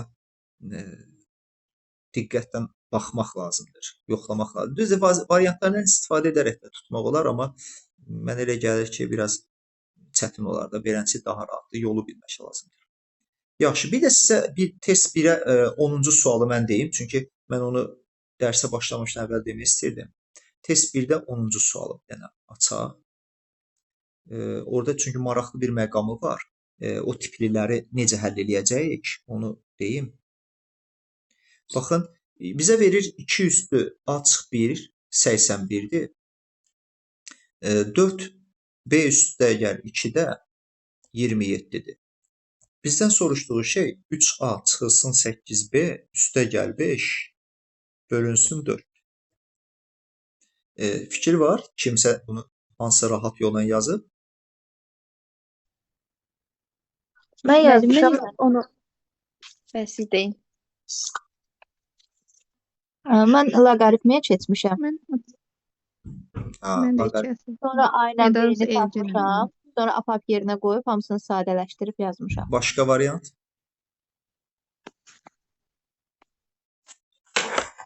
Speaker 1: diqqətlə baxmaq lazımdır, yoxlamaq lazımdır. Düzdür, variantlardan istifadə edərək də tutmaq olar, amma mənə elə gəlir ki, biraz çətin olar da. Beləncə daha rahatdır, yolu bilmək lazımdır. Yaxşı, bir də sizə bir test 1-ə 10-cu sualı mən deyim, çünki mən onu dərsə başlamışdan əvvəl demək istirdim. Test 1-də 10-cu sualı bir dənə açaq. Orada çünki maraqlı bir məqamı var. O tipliləri necə həll eləyəcəyik, onu deyim. Baxın, bizə verir 2 üstü A çıx 1, 81-dir. 4 B üstü gəl 2-də 27-dir. Bizdən soruşduğu şey 3A çıxılsın 8B üstə gəl 5 bölünsün 4. Fikir var, kimsə bunu hansısa rahat yolla yazıb.
Speaker 3: Mən yazmışam.
Speaker 2: Mən onu mən siz deyin.
Speaker 3: Mən loqaritmiyə keçmişəm.
Speaker 4: Mən də iki əsas.
Speaker 3: Sonra A ilə B-ni tapmışam. Sonra apap yerinə qoyub hamısını sadələşdirib yazmışam.
Speaker 1: Başqa variant?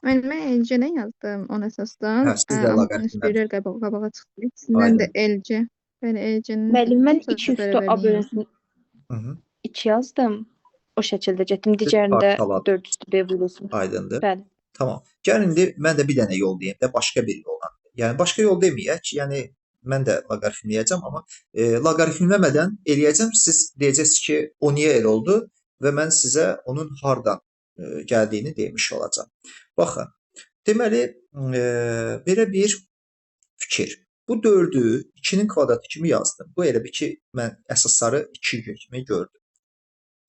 Speaker 4: Mən LC-nə yazdım on əsasdan.
Speaker 1: Hə, siz də loqaritmdən.
Speaker 4: Amma birlər qabağa çıxdı. İkisindən də LC. Bəli, EC-nin
Speaker 2: Müəllim, mən 2 üstü A bölünsün 2 yazdım. O şəkildə getdim. Digərində 4 üstü B vurulsun.
Speaker 1: Aydındır.
Speaker 2: Bəli.
Speaker 1: Tamam. Gəlin indi mən də bir dənə yol deyim də, başqa bir yolla. Yəni başqa yol deməyək. Yəni mən də loqaritmləyəcəm, amma loqaritmləmədən eləyəcəm. Siz deyəcəksiniz ki, o niyə elə oldu və mən sizə onun hardan gəldiyini demiş olacağam. Baxın, deməli, belə bir fikir. Bu 4-ü 2-nin kvadratı kimi yazdım. Bu elə bir ki, mən əsasları 2 kimi gördüm.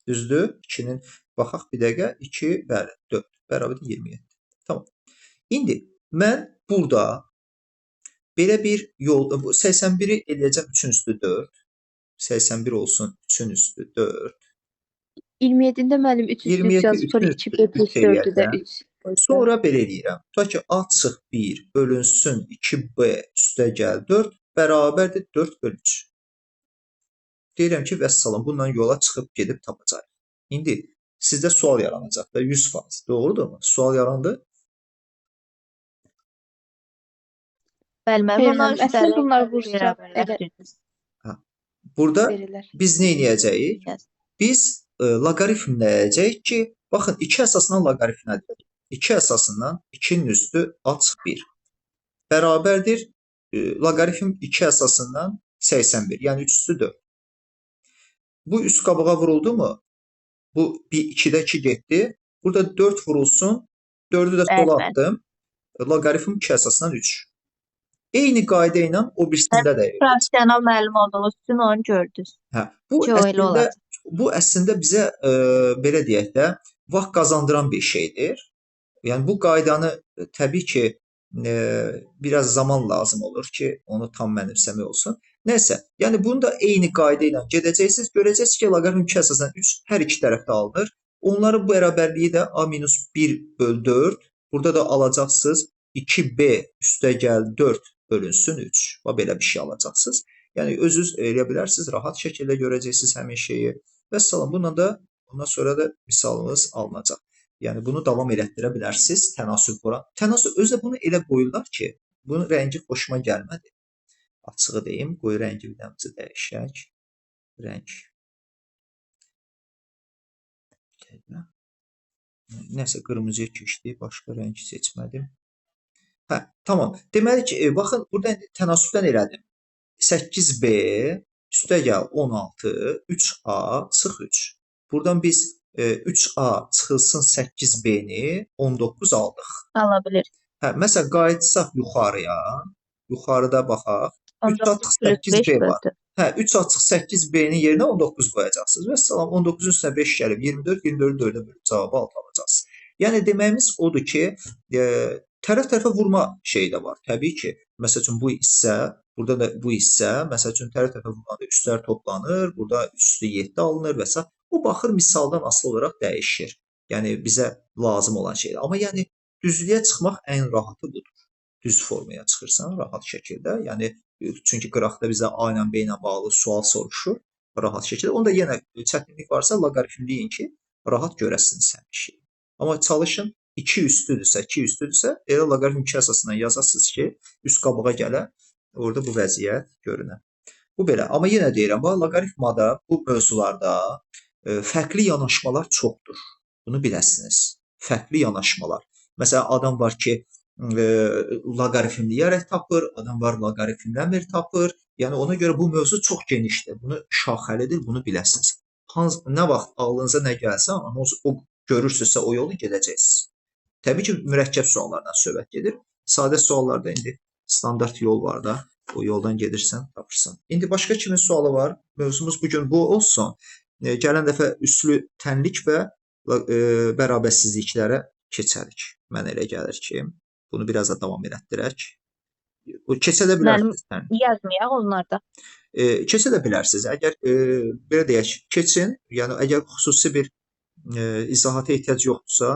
Speaker 1: Düzdür? 2-nin, baxaq bir dəqiqə, 2, bəli, 4, bərabərdir 27. Tamam. İndi mən burada belə bir yol, bu 81-i eləyəcəm 3-ün üstü 4. 81 olsun 3-ün üstü 4.
Speaker 2: 27-də müəllim 3 üstü 3 yazıb, sonra 2B plus 4-ü də 3.
Speaker 1: Sonra belə eləyirəm. Tutaq ki, A çıx 1 bölünsün 2B üstə gəl 4 bərabərdir 4 bölü 3. Deyirəm ki, vəssalam, bununla yola çıxıb gedib tapacaq. İndi sizdə sual yaranacaq da 100%. Doğrudurmu? Sual yarandı.
Speaker 3: Bəli, müəllim, ondan
Speaker 2: əslində bunlar vursaq,
Speaker 1: burada biz nə eləyəcəyik? Biz loqaritmləyəcəyik ki, baxın, 2 əsasından loqaritmlədir. 2 əsasından 2-nin üstü A çıx 1 bərabərdir loqaritm 2 əsasından 81, yəni 3 üstü 4. Bu üst qabağa vuruldu mu? Bu 2-də 2 getdi. Burada 4 vurulsun. 4-ü də sola attım. Loqaritm 2 əsasından 3. Eyni qayda ilə o birisində də.
Speaker 3: Professional müəllim olduğunuz üçün onu gördünüz.
Speaker 1: Hə, bu əslində bizə belə deyək də vaxt qazandıran bir şeydir. Yəni bu qaydanı təbii ki biraz zaman lazım olur ki, onu tam mənimsəmək olsun. Nəysə, yəni bunu da eyni qayda ilə gedəcəksiniz. Görəcəksiniz ki, loqaritm 2 əsasından 3 hər iki tərəfdə alınır. Onların bərabərliyi də A minus 1 böl 4. Burada da alacaqsınız 2B üstə gəl 4 bölünsün 3. Bax, belə bir şey alacaqsınız. Yəni özünüz eləyə bilərsiniz, rahat şəkildə görəcəksiniz həmin şeyi. Vəssalam, bununla da ondan sonra da misalımız alınacaq. Yəni bunu davam elətdirə bilərsiniz tənasüb oran. Tənasüb özü də bunu elə qoyurlar ki, bunun rəngi xoşuma gəlmədi. Açığı deyim, qoy rəngi bir dənə dəyişək. Rəng. Nəsə qırmızıya keçdi, başqa rəng seçmədim. Hə, tamam. Deməli ki, baxın, burada tənasübdən elədim. 8B üstə gəl 16, 3A çıx 3. Buradan biz 3A çıxılsın 8B-ni 19 aldıq.
Speaker 3: Ala bilir.
Speaker 1: Hə, məsələn, qayıtsaq yuxarıya, yuxarıda baxaq. 3 A çıx 8B var. Hə, 3 A çıx 8B-nin yerinə 19 qoyacaqsınız. Vəssalam, 19-un üstünə 5 gəlib, 24, 24-ü 4-ə bölüb cavabı 6 alacaqsınız. Yəni, deməyimiz odur ki, tərəf-tərəfə vurma şeyi də var. Təbii ki, məsəl üçün, bu hissə, burada da bu hissə, məsəl üçün, tərəf-tərəfə vurmada üstlər toplanır, burada üstü 7 alınır və s. O baxır, misaldan asılı olaraq dəyişir. Yəni, bizə lazım olan şeydir. Amma yəni, düzlüyə çıxmaq ən rahatı budur. Düz formaya çıxırsan rahat şəkildə. Yəni, çünki qıraqda bizə A ilə B ilə bağlı sual soruşur rahat şəkildə. Onda yenə çətinlik varsa loqaritmləyin ki, rahat görəsiniz həmin şeyi. Amma çalışın, 2 üstüdürsə, 2 üstüdürsə, elə loqaritm 2 əsasından yazasınız ki, üst qabağa gələ, orada bu vəziyyət görünə. Bu belə. Amma yenə deyirəm, loqaritmada, bu mövzularda fərqli yanaşmalar çoxdur. Bunu biləsiniz. Fərqli yanaşmalar. Məsələn, adam var ki, loqaritmləyərək tapır, adam var loqaritmləmir tapır. Yəni, ona görə bu mövzu çox genişdir. Bunu şaxəlidir, bunu biləsiniz. Nə vaxt ağlınıza nə gəlsə, amma o görürsünüzsə o yolu gedəcəksiniz. Təbii ki, mürəkkəb suallardan söhbət gedir. Sadə suallarda indi standart yol var da, o yoldan gedirsən, tapırsan. İndi başqa kimin sualı var? Mövzumuz bugün bu olsun. Gələn dəfə üslü tənlik və bərabərsizliklərə keçərik. Mənə elə gəlir ki, bunu biraz da davam elətdirək. Keçə də bilərsiniz.
Speaker 3: Mənim yazmayaq onlarda.
Speaker 1: Keçə də bilərsiniz. Əgər belə deyək, keçin, yəni əgər xüsusi bir izahata ehtiyac yoxdursa,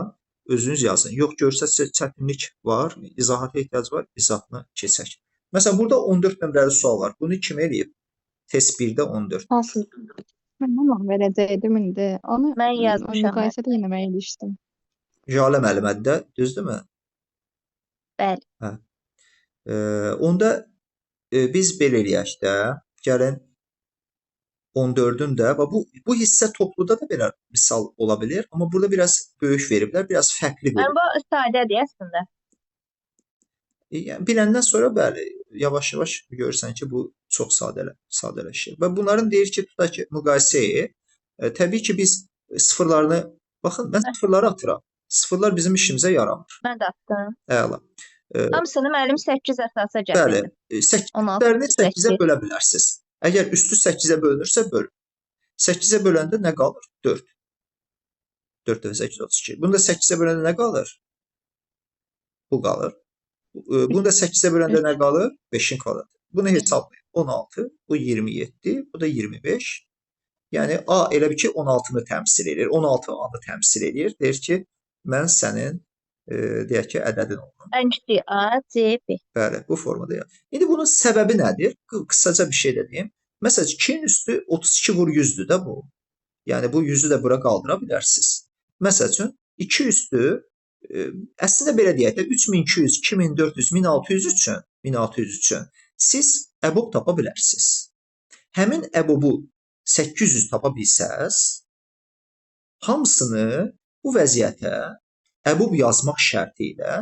Speaker 1: özünüz yazın. Yox, görsəsə çətinlik var, izahata ehtiyac var, izahını keçək. Məsələn, burada 14 nömrəli sual var. Bunu kim eləyib? Test 1-də 14.
Speaker 2: Hansı?
Speaker 4: Mən onu verəcəkdim indi. Onu
Speaker 3: mən yazmışam.
Speaker 4: Müqayisədə yenə mən ilişdim.
Speaker 1: Jalə müəllimədir də, düzdürmü?
Speaker 3: Bəli.
Speaker 1: Hə. Onda biz belə eləyək də. Gəlin 14-ün də və bu hissə topluda da belə misal ola bilər, amma burada biraz böyük veriblər, biraz fərqli
Speaker 3: Yəni
Speaker 1: veriblər.
Speaker 3: bu sadədir əslində.
Speaker 1: Yəni biləndən sonra bəli, yavaş-yavaş görürsən ki, bu çox sadələşir. Və bunların deyir ki, tutaq ki, müqayisəyi, təbii ki, biz sıfırlarını, baxın, mən sıfırları atıram. Sıfırlar bizim işimizə yaramır.
Speaker 3: Mən də atdım.
Speaker 1: Əla.
Speaker 3: Hamısını müəllim 8 əsasa
Speaker 1: Bəli,
Speaker 3: gətirdim. 16
Speaker 1: 8-lərini 8-ə
Speaker 3: 8.
Speaker 1: bölə bilərsiniz. Əgər üstü 8-ə bölünürsə, bölün. 8-ə böləndə nə qalır? 4. 4 dəfə 8, 32. Bunu da 8-ə böləndə nə qalır? Bu qalır. Bunu da 8-ə böləndə nə qalır? 5-in kvadratı. Bunu hesablayın. 16, bu 27, bu da 25. Yəni A elə bil ki 16-nı təmsil edir. 16 A-nı təmsil edir. Deyir ki, mən sənin deyək ki, ədədin olum.
Speaker 3: Ən kiçik A, C, B.
Speaker 1: Bəli, bu formada yaz. İndi bunun səbəbi nədir? Qısaca bir şey də deyim. Məsələn, 2-nin üstü 32 vur 100-dür də bu. Yəni bu 100-ü də bura qaldıra bilərsiniz. Məsəl üçün 2 üstü əslində belə deyək də 3200, 2400, 1600 üçün, 1600 üçün siz əbob tapa bilərsiniz. Həmin əbobu 800 tapa bilsəz, hamısını bu vəziyyətə əbob yazmaq şərti ilə,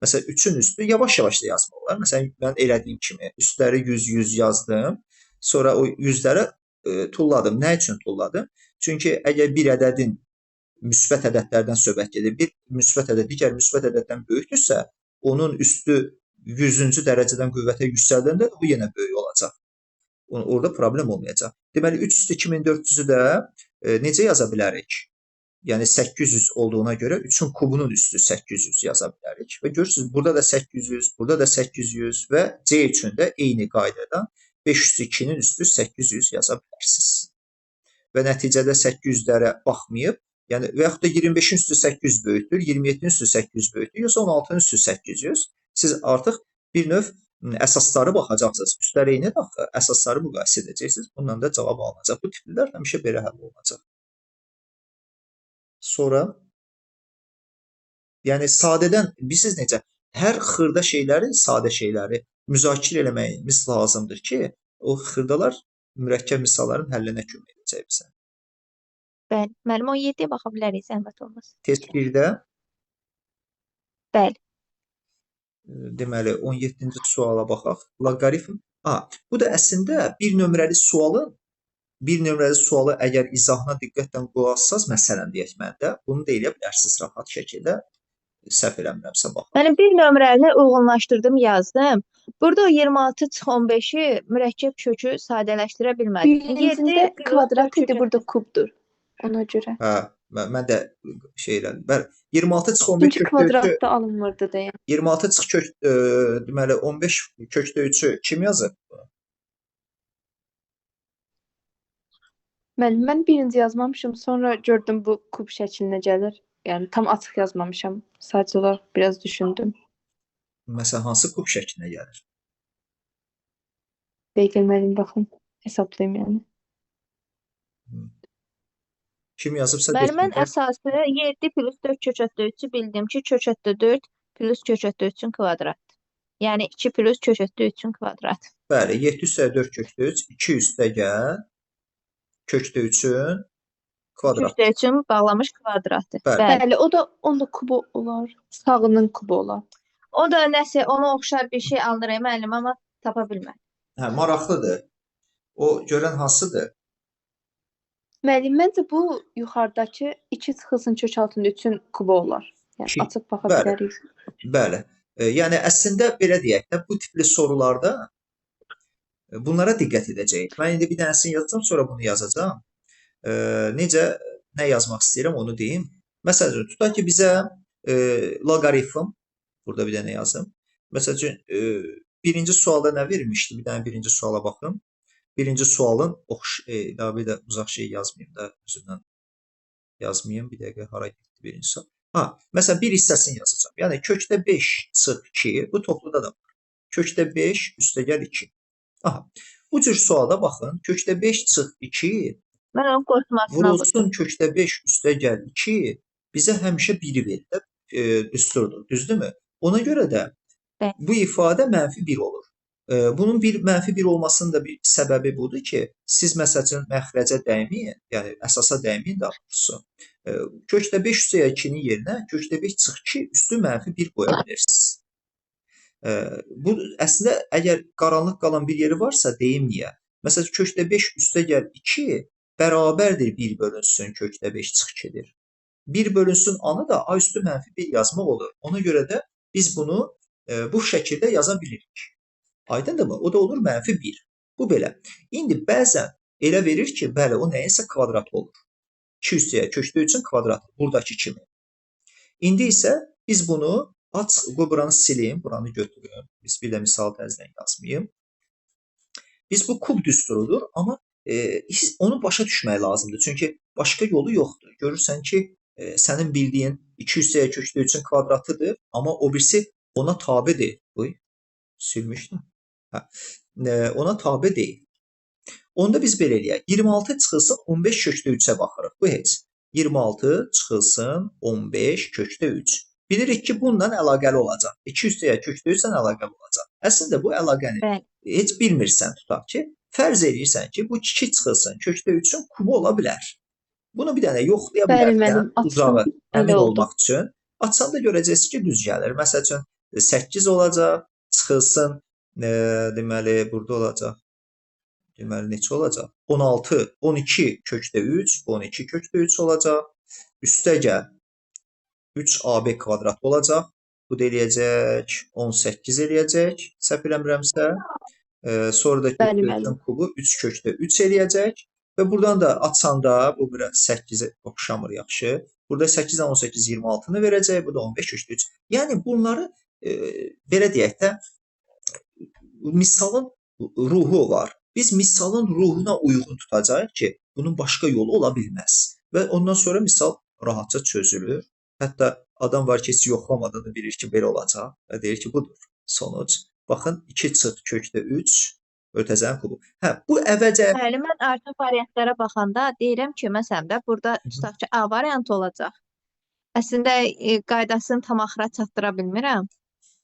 Speaker 1: məsələn 3-ün üstü yavaş-yavaş da yazmaq olar. Məsələn, mən elədiyim kimi üstləri 100-100 yazdım. Sonra o 100-lərə tulladım. Nə üçün tulladım? Çünki əgər bir ədədin müsbət ədədlərdən söhbət gedir, bir müsbət ədəd digər müsbət ədəddən böyükdürsə, onun üstü 100-cü dərəcədən qüvvətə yüksəldəndə bu yenə böyük olacaq. Orada problem olmayacaq. Deməli, 3 üstü 2400-ü də necə yaza bilərik? Yəni 800 olduğuna görə 3-ün kubunun üstü 800 yaza bilərik. Və görürsünüz, burada da 800, burada da 800 və C üçün də eyni qaydada 5 üstü 2-nin üstü 800 yaza bilərsiniz. Və nəticədə 800-lərə baxmayıb, yəni və yaxud da 25-in üstü 800 böyükdür, 27-nin üstü 800 böyükdür, yoxsa 16-nın üstü 800. Siz artıq bir növ əsasları baxacaqsınız. Üstləri eynidir axı, əsasları müqayisə edəcəksiniz. Bundan da cavab alınacaq. Bu tiplilər həmişə belə həll olunacaq. Sonra, yəni sadədən, bilirsiniz necə, hər xırda şeyləri, sadə şeyləri müzakirə eləməyimiz lazımdır ki, o xırdalar mürəkkəb misalların həllinə kömək edəcək bizə.
Speaker 3: Bəli, müəllim 17-yə baxa bilərik, zəhmət olmasa.
Speaker 1: Test 1-də.
Speaker 3: Bəli.
Speaker 1: Deməli, 17-ci suala baxaq. Loqaritm. Bu da əslində bir nömrəli sualın, əgər izahına diqqətlə qulaq assaz, məsələn deyək məndə, bunu da eləyə bilərsiniz rahat şəkildə. Səhv eləmirəmsə baxın.
Speaker 3: Mənim bir nömrəlini uyğunlaşdırdım, yazdım. Burada o 26 çıx 15-i mürəkkəb kökü sadələşdirə bilmədim.
Speaker 2: Birincisində kvadrat idi, burada kubdur. Ona görə.
Speaker 1: Hə, mən də şey elədim. Bəli, 26 çıx 15
Speaker 2: Çünki
Speaker 1: kökdə 3-ü
Speaker 2: kvadratda alınmırdı deyən.
Speaker 1: 26 çıx kök, deməli 15 kökdə 3-ü kim yazıb?
Speaker 2: Müəllim, mən birinci yazmamışım, sonra gördüm bu kub şəklinə gəlir. Yəni tam açıq yazmamışam. Sadəcə olaraq biraz düşündüm.
Speaker 1: Məsələn, hansı kub şəklinə gəlir?
Speaker 2: Dəqiq müəllim, baxın, hesablayım yəni.
Speaker 1: Kim yazıbsa
Speaker 3: Müəllim, mən
Speaker 1: desin.
Speaker 3: əsası 7 plus 4 kökətdə 3-ü bildim ki, kökətdə 4 plus kökətdə 3-ün kvadratı. Yəni 2 plus kökətdə 3-ün kvadratı.
Speaker 1: Bəli, 7 üstə 4 kökdə 3, 2 üstə gəl, kökdə 3-ün kvadratı.
Speaker 3: Kökdə 3-ün bağlamış kvadratı.
Speaker 1: Bəli.
Speaker 3: Bəli.
Speaker 2: Bəli, o da onun da kubu olar. Sağının kubu olar.
Speaker 3: O da nəsə ona oxşar bir şey alınır müəllim, amma tapa bilmədim.
Speaker 1: Hə, maraqlıdır. O görən hansıdır?
Speaker 2: Müəllim, məncə bu yuxarıdakı 2 çıxılsın kök altında 3-ün kubu olar. Yəni açıb baxa bilərik.
Speaker 1: Bəli. Yəni əslində belə deyək də, bu tipli sorularda bunlara diqqət edəcəyik. Mən indi bir dənəsini yazacağam, sonra bunu yazacağam. Necə, nə yazmaq istəyirəm onu deyim. Məsəl üçün, tutaq ki, bizə loqaritm, burada bir dənə yazım. Məsəl üçün, birinci sualda nə vermişdi? Bir dənə birinci suala baxım. Birinci sualın, daha bir də uzaq şey yazmayayım da, özümdən yazmayayım. Bir dəqiqə, hara getdi birinci sual? Ha, məsələn, bir hissəsini yazacağam. Yəni, kökdə 5 çıx 2, bu topluda da var. Kökdə 5 üstəgəl 2. Aha, bu cür sualda baxın, kökdə 5 çıx 2
Speaker 3: Mən onun qoşmasına
Speaker 1: vurulsun kökdə 5 üstəgəl 2 bizə həmişə 1-i verir, düsturdur, düzdürmü? Ona görə də bu ifadə mənfi 1 olur. Bunun bir mənfi 1 olmasının da bir səbəbi budur ki, siz məsəl üçün məxrəcə dəyməyin, yəni əsasa dəyməyin daha doğrusu. Kökdə 5 üstə 2-nin yerinə kökdə 5 çıx 2 üstü mənfi 1 qoya bilirsiniz. Bu əslində əgər qaranlıq qalan bir yeri varsa deyim niyə? Məsələn, kökdə 5 üstə gəl 2 bərabərdir 1 bölünsün kökdə 5 çıx 2-dir. 1 bölünsün anı da a üstü mənfi 1 yazmaq olur. Ona görə də biz bunu bu şəkildə yaza bilirik. Aydındırmı? O da olur mənfi 1. Bu belə. İndi bəzən elə verir ki, bəli, o nəyinsə kvadrat olur. 2 üstəyə kökdə 3-ün kvadratı, buradakı kimi. İndi isə biz bunu aç, qoy buranı silim, buranı götürüm. Biz bir də misal təzədən yazmayım. Biz bu kub düsturudur, amma onu başa düşmək lazımdır. Çünki başqa yolu yoxdur. Görürsən ki, sənin bildiyin 2 üstəyə kökdə 3-ün kvadratıdır, amma o birisi ona tabedir. Uy, silmişdim. Hə, ona tabe deyil. Onda biz belə eləyək. 26 çıxılsın 15 kökdə 3-ə baxırıq. Bu heç. 26 çıxılsın 15 kökdə 3. Bilirik ki, bununla əlaqəli olacaq. 2 üstəyə kökdə 3-lə əlaqəli olacaq. Əslində bu əlaqəni heç bilmirsən, tutaq ki, fərz eləyirsən ki, bu 2 çıxılsın kökdə 3-ün kubu ola bilər. Bunu bir dənə yoxlaya bilərsən, uzağı əmin olmaq üçün. Açanda görəcəksiniz ki, düz gəlir. Məsəl üçün 8 olacaq, çıxılsın, deməli, burada olacaq. Deməli, neçə olacaq? 16, 12 kökdə 3, 12 kökdə 3 olacaq. Üstə gəl 3AB kvadrat olacaq. Bu da eləyəcək, 18 eləyəcək, səhv eləmirəmsə. Sonra da kökdə 3-ün kubu 3 kökdə 3 eləyəcək. Və buradan da açanda, bu biraz 8-ə oxşamır yaxşı. Burada 8-dən 18, 26-nı verəcək, bu da 15 kökdə 3. Yəni, bunları belə deyək də, misalın ruhu var. Biz misalın ruhuna uyğun tutacağıq ki, bunun başqa yolu ola bilməz. Və ondan sonra misal rahatca çözülür. Hətta adam var ki, heç yoxlamadan da bilir ki, belə olacaq və deyir ki, budur sonuc. Baxın, 2 çıx kökdə 3 ötəzənin kubu. Hə, bu əvvəlcə...
Speaker 3: Bəli, mən artıq variantlara baxanda deyirəm ki, məsələn də burada tutaq ki, A variantı olacaq. Əslində, qaydasını tam axıra çatdıra bilmirəm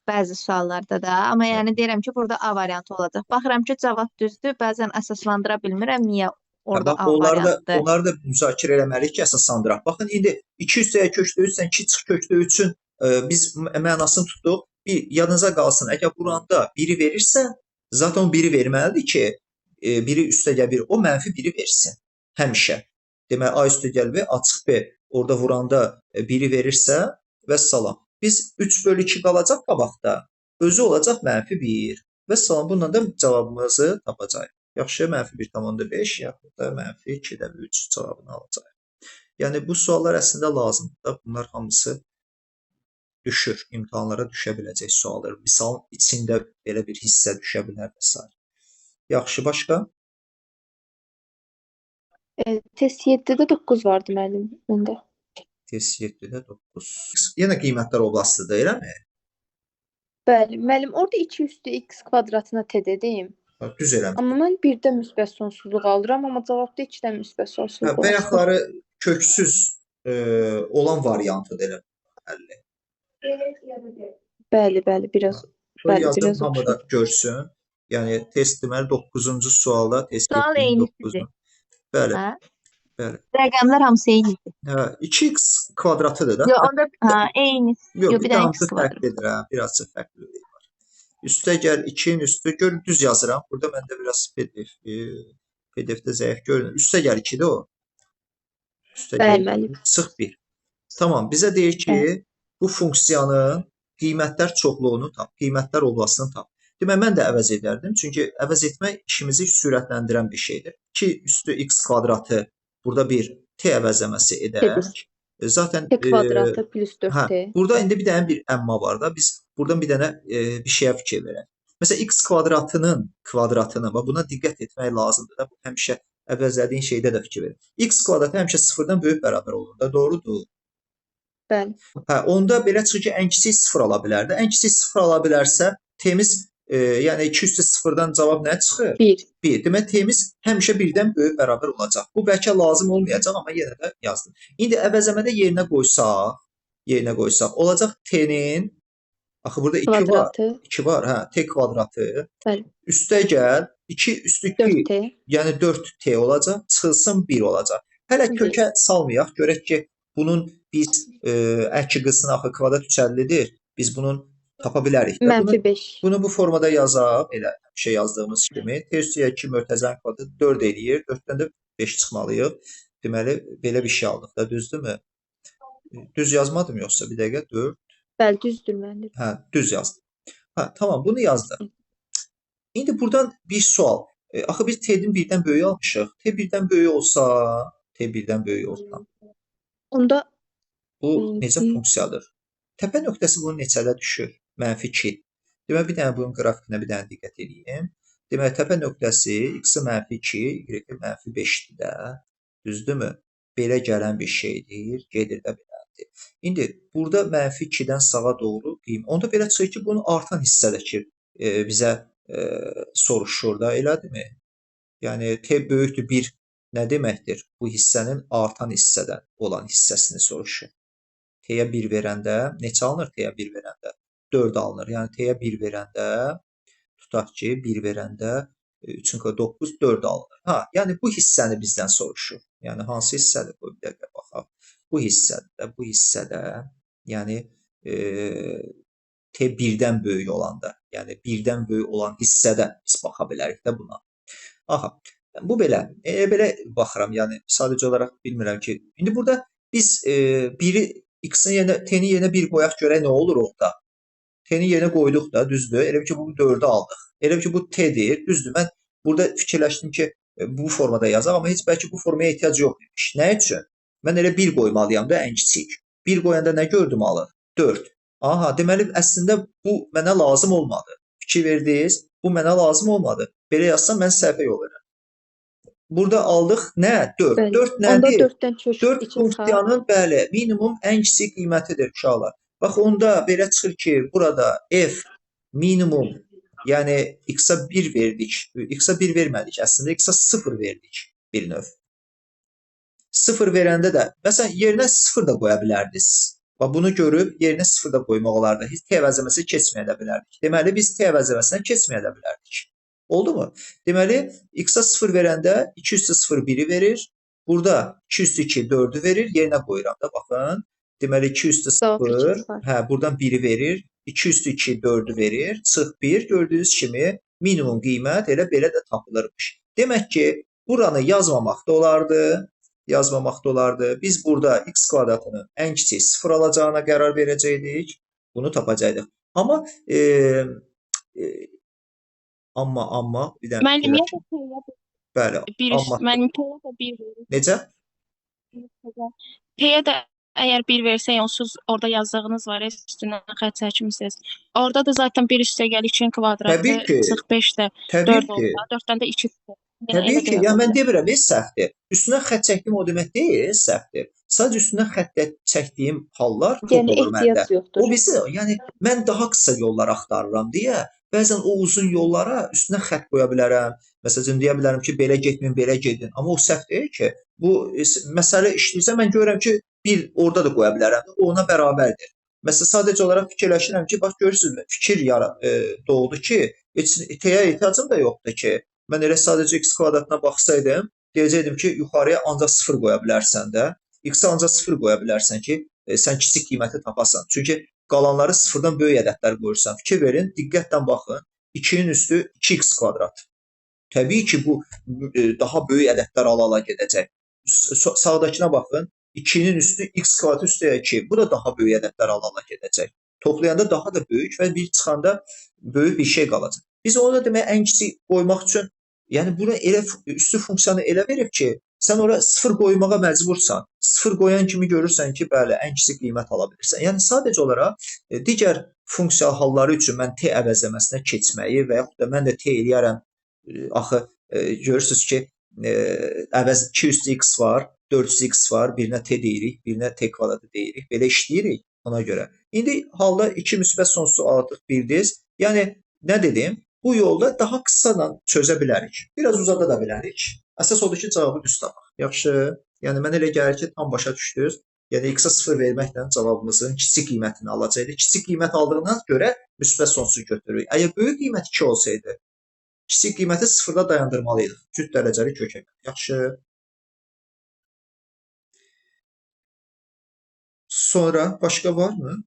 Speaker 3: bəzi suallarda da. Amma yəni deyirəm ki, burada A variantı olacaq. Baxıram ki, cavab düzdür. Bəzən əsaslandıra bilmirəm niyə orada A variantıdır.
Speaker 1: Onları da müzakirə eləməliyik ki, əsaslandıraq. Baxın, indi 2 üstəyə kökdə 3-sən 2 çıx kökdə 3-ün biz mənasını tutduq. Bir, yadınıza qalsın, əgər buranda biri verirsə, zaten o biri verməlidir ki, biri üstə gəl bir, o mənfi biri versin həmişə. Deməli, A üstə gəl B, A çıx B orada vuranda biri verirsə, vəssalam. Biz 3 bölü 2 qalacaq qabaqda, özü olacaq mənfi 1. Vəssalam, bununla da cavabımızı tapacağıq. Yaxşı, mənfi 1,5, yaxud da mənfi 2,3 cavabını alacağıq. Yəni, bu suallar əslində lazımdır da, bunlar hamısı düşür, imtahanlara düşə biləcək suallar. Misalın içində belə bir hissə düşə bilər və s. Yaxşı, başqa?
Speaker 2: Test 7-də 9 vardı müəllim məndə.
Speaker 1: Test 7-də 9. Yenə qiymətlər oblastıdır, eləmi?
Speaker 2: Bəli, müəllim, orada 2 üstü x kvadratına t dedim.
Speaker 1: Düz eləmi?
Speaker 2: Amma mən 1-də müsbət sonsuzluq alıram, amma cavabda 2-də müsbət sonsuzluq olacaq.
Speaker 1: Bayaqları köksüz olan variantıdır elə. Əlli.
Speaker 2: Bəli, bəli, biraz. Bəli,
Speaker 1: yazdım,
Speaker 2: biraz
Speaker 1: hamı da görsün. Yəni, test deməli 9-cu sualda test
Speaker 3: Sual eynisidir.
Speaker 1: Bəli, bəli.
Speaker 3: Rəqəmlər hamısı eynidir.
Speaker 1: Hə, 2x kvadratıdır da.
Speaker 3: Yox, onda hə, eynisi.
Speaker 1: Yox,
Speaker 3: bir dənə x kvadratı.
Speaker 1: Fərqlidir, hə, birazca fərqlilik var. Üstə gəl 2-nin üstü, gör, düz yazıram. Burada məndə biraz PDF-də zəif görünür. Üstə gəl 2-dir o. Üstə gəl 2, çıx 1. Tamam, bizə deyir ki, bu funksiyanın qiymətlər çoxluğunu tap, qiymətlər oblasını tap. Demək, mən də əvəz edərdim. Çünki əvəz etmək işimizi sürətləndirən bir şeydir. 2 üstü x kvadratı burada bir t əvəzləməsi edək. Zaten
Speaker 2: t kvadratı plus 4t.
Speaker 1: Burada indi bir dənə bir əmma var da. Biz buradan bir dənə bir şeyə fikir verək. Məsələn, x kvadratının kvadratını, bax, buna diqqət etmək lazımdır da. Bu həmişə əvəzlədiyin şeydə də fikir verin. X kvadratı həmişə sıfırdan böyük bərabər olur da. Doğrudur.
Speaker 2: Bəli.
Speaker 1: Hə, onda belə çıxır ki, ən kiçik 0 ala bilər də. Ən kiçik 0 ala bilərsə, t-miz, yəni 2 üstü 0-dan cavab nə çıxır?
Speaker 2: 1.
Speaker 1: 1. Demək, t-miz həmişə 1-dən böyük bərabər olacaq. Bu bəlkə lazım olmayacaq, amma yenə də yazdım. İndi əvəzləmədə yerinə qoysaq, olacaq t-nin Axı burada 2 var.
Speaker 2: Kvadratı.
Speaker 1: 2 var, hə, t kvadratı.
Speaker 2: Bəli.
Speaker 1: Üstə gəl 2 üstü 2,
Speaker 2: 4t.
Speaker 1: yəni 4t olacaq, çıxılsın 1 olacaq. Hələ
Speaker 2: 1.
Speaker 1: Kökə salmayaq, görək ki, bunun biz əki qısını axı kvadrat 350-dir. Biz bunun tapa bilərik də.
Speaker 2: Mənfi 5.
Speaker 1: Bunu bu formada yazaq, elə şey yazdığımız kimi. T üstü 2 mötərizənin kvadratı 4 eləyir. 4-dən də 5 çıxmalıyıq. Deməli, belə bir şey aldıq da, düzdürmü? Düz yazmadım yoxsa bir dəqiqə 4.
Speaker 2: Bəli, düzdür müəllim.
Speaker 1: Hə, düz yazdım. Hə, tamam, bunu yazdıq. İndi buradan bir sual. Axı biz T-nin 1-dən böyüyü almışıq. T 1-dən böyük olsa, T 1-dən böyük olsa.
Speaker 2: Onda
Speaker 1: bu necə funksiyadır? Təpə nöqtəsi bunun neçədə düşür? Mənfi 2. Deməli, bir dənə bunun qrafikinə bir dənə diqqət edeyim. Deməli, təpə nöqtəsi x-i mənfi 2, y-i mənfi 5-dir də. Düzdürmü? Belə gələn bir şeydir, gedir də belədir. İndi burada mənfi 2-dən sağa doğru qiymət. Onda belə çıxır ki, bunun artan hissədəki bizə soruşur da, elədirmi? Yəni, T böyükdür 1 nə deməkdir? Bu hissənin artan hissədən olan hissəsini soruşur. T-yə 1 verəndə, neçə alınır T-yə 1 verəndə? 4 alınır. Yəni, T-yə 1 verəndə, tutaq ki, 1 verəndə 3-ün 9, 4 alınır. Ha, yəni, bu hissəni bizdən soruşur. Yəni, hansı hissədir? Bu, bir dəqiqə baxaq. Bu hissədə, bu hissədə, yəni, T 1-dən böyük olanda, yəni 1-dən böyük olan hissədə biz baxa bilərik də buna. Aha, bu belə. Belə baxıram, yəni sadəcə olaraq bilmirəm ki, indi burada biz biri x-in yerinə, t-nin yerinə 1 qoyaq görək nə olur orada. T-nin yerinə qoyduq da, düzdür. Elə bil ki, bu 4-ü aldıq. Elə bil ki, bu t-dir, düzdür. Mən burada fikirləşdim ki, bu formada yazaq, amma heç bəlkə bu formaya ehtiyac yox imiş. Nə üçün? Mən elə 1 qoymalıyam da ən kiçik. 1 qoyanda nə gördüm alır? 4. Aha, deməli, əslində bu mənə lazım olmadı. Fikir verdiniz, bu mənə lazım olmadı. Belə yazsam, mən səhvə yol verərəm. Burada aldıq nə? 4.
Speaker 2: Bəli.
Speaker 1: 4
Speaker 2: Onda
Speaker 1: nədir?
Speaker 2: 4-dən kök
Speaker 1: 4
Speaker 2: 2 çıxar.
Speaker 1: Funksiyanın, bəli, minimum ən kiçik qiymətidir uşaqlar. Bax, onda belə çıxır ki, burada f minimum, yəni x-a 1 verdik, x-a 1 vermədik, əslində x-a 0 verdik bir növ. 0 verəndə də, məsələn, yerinə 0 da qoya bilərdiniz. Bax, bunu görüb yerinə 0 da qoymaq olardı. Heç t əvəzləməsi keçməyə də bilərdik. Deməli, biz t əvəzləməsinə keçməyə də bilərdik. Oldu mu? Deməli, x-a 0 verəndə 2 üstü 0 1-i verir. Burada 2 üstü 2 4-ü verir. Yerinə qoyuram da, baxın. Deməli, 2 üstü 0, hə, buradan 1-i verir. 2 üstü 2 4-ü verir. Çıx 1, gördüyünüz kimi minimum qiymət elə belə də tapılırmış. Demək ki, buranı yazmamaq da olardı. Yazmamaq da olardı. Biz burada x kvadratının ən kiçik 0 alacağına qərar verəcəkdik. Bunu tapacaqdıq. Amma amma bir dənə
Speaker 5: Müəllim, ya da P-yə
Speaker 1: bəli,
Speaker 5: bir
Speaker 1: amma
Speaker 5: müəllim P-yə də 1 verir.
Speaker 1: Necə?
Speaker 5: P-yə də əgər 1 versək, onsuz orada yazdığınız var, üstündən xətt çəkmisiniz. Orada da zaten 1 üstə gəlir 2-nin kvadratı 45 də 4 olsa, 4-dən də 2 çıxır.
Speaker 1: Təbii ki, yəni mən demirəm, səhvdir. Üstünə xətt çəkdiyim o demək deyil, səhvdir. Sadəcə üstünə xətt çəkdiyim hallar çox
Speaker 2: yəni,
Speaker 1: olur məndə.
Speaker 2: Yoxdur.
Speaker 1: O birisi, yəni mən daha qısa yollar axtarıram deyə, bəzən o uzun yollara üstünə xətt qoya bilərəm. Məsələn, deyə bilərəm ki, belə getməyin, belə gedin. Amma o səhv deyil ki, bu məsələ işləyirsə, mən görürəm ki, bir orada da qoya bilərəm, o ona bərabərdir. Məsələn, sadəcə olaraq fikirləşirəm ki, bax görürsünüzmü, fikir doğdu ki, T-yə ehtiyacım da yoxdur ki, mən elə sadəcə x kvadratına baxsaydım, deyəcəkdim ki, yuxarıya ancaq 0 qoya bilərsən də, x-ə ancaq 0 qoya bilərsən ki, sən kiçik qiyməti tapasan. Çünki qalanları 0-dan böyük ədədlər qoyursan. Fikir verin, diqqətlə baxın, 2-nin üstü 2x kvadrat. Təbii ki, bu daha böyük ədədlər ala-ala gedəcək. Sağdakına baxın, 2-nin üstü x kvadrat üstü 2. Bu da daha böyük ədədlər ala-ala gedəcək. Toplayanda daha da böyük və bir çıxanda böyük bir şey qalacaq. Biz onu da demək ən kiçik qoymaq üçün, yəni bunu elə üstü funksiyanı elə verib ki, sən ora 0 qoymağa məcbursan. 0 qoyan kimi görürsən ki, bəli, ən kiçik qiymət ala bilirsən. Yəni sadəcə olaraq digər funksiya halları üçün mən t əvəzləməsinə keçməyi və yaxud da mən də t eləyərəm. Axı görürsünüz ki, əvəz 2 üstü x var, 4 üstü x var, birinə t deyirik, birinə t kvadratı deyirik. Belə işləyirik ona görə. İndi halda 2 müsbət sonsuzu artıq bildiniz. Yəni nə dedim? Bu yolda daha qısadan çözə bilərik. Biraz uzada da bilərik. Əsas odur ki, cavabı düz tapaq. Yaxşı. Yəni mənə elə gəlir ki, tam başa düşdünüz. Yəni x-a 0 verməklə cavabımızın kiçik qiymətini alacaqdıq. Kiçik qiymət aldığına görə müsbət sonsuz götürürük. Əgər böyük qiymət 2 olsaydı, kiçik qiyməti 0-da dayandırmalıydıq. Cüt dərəcəli kökə görə. Yaxşı. Sonra başqa varmı?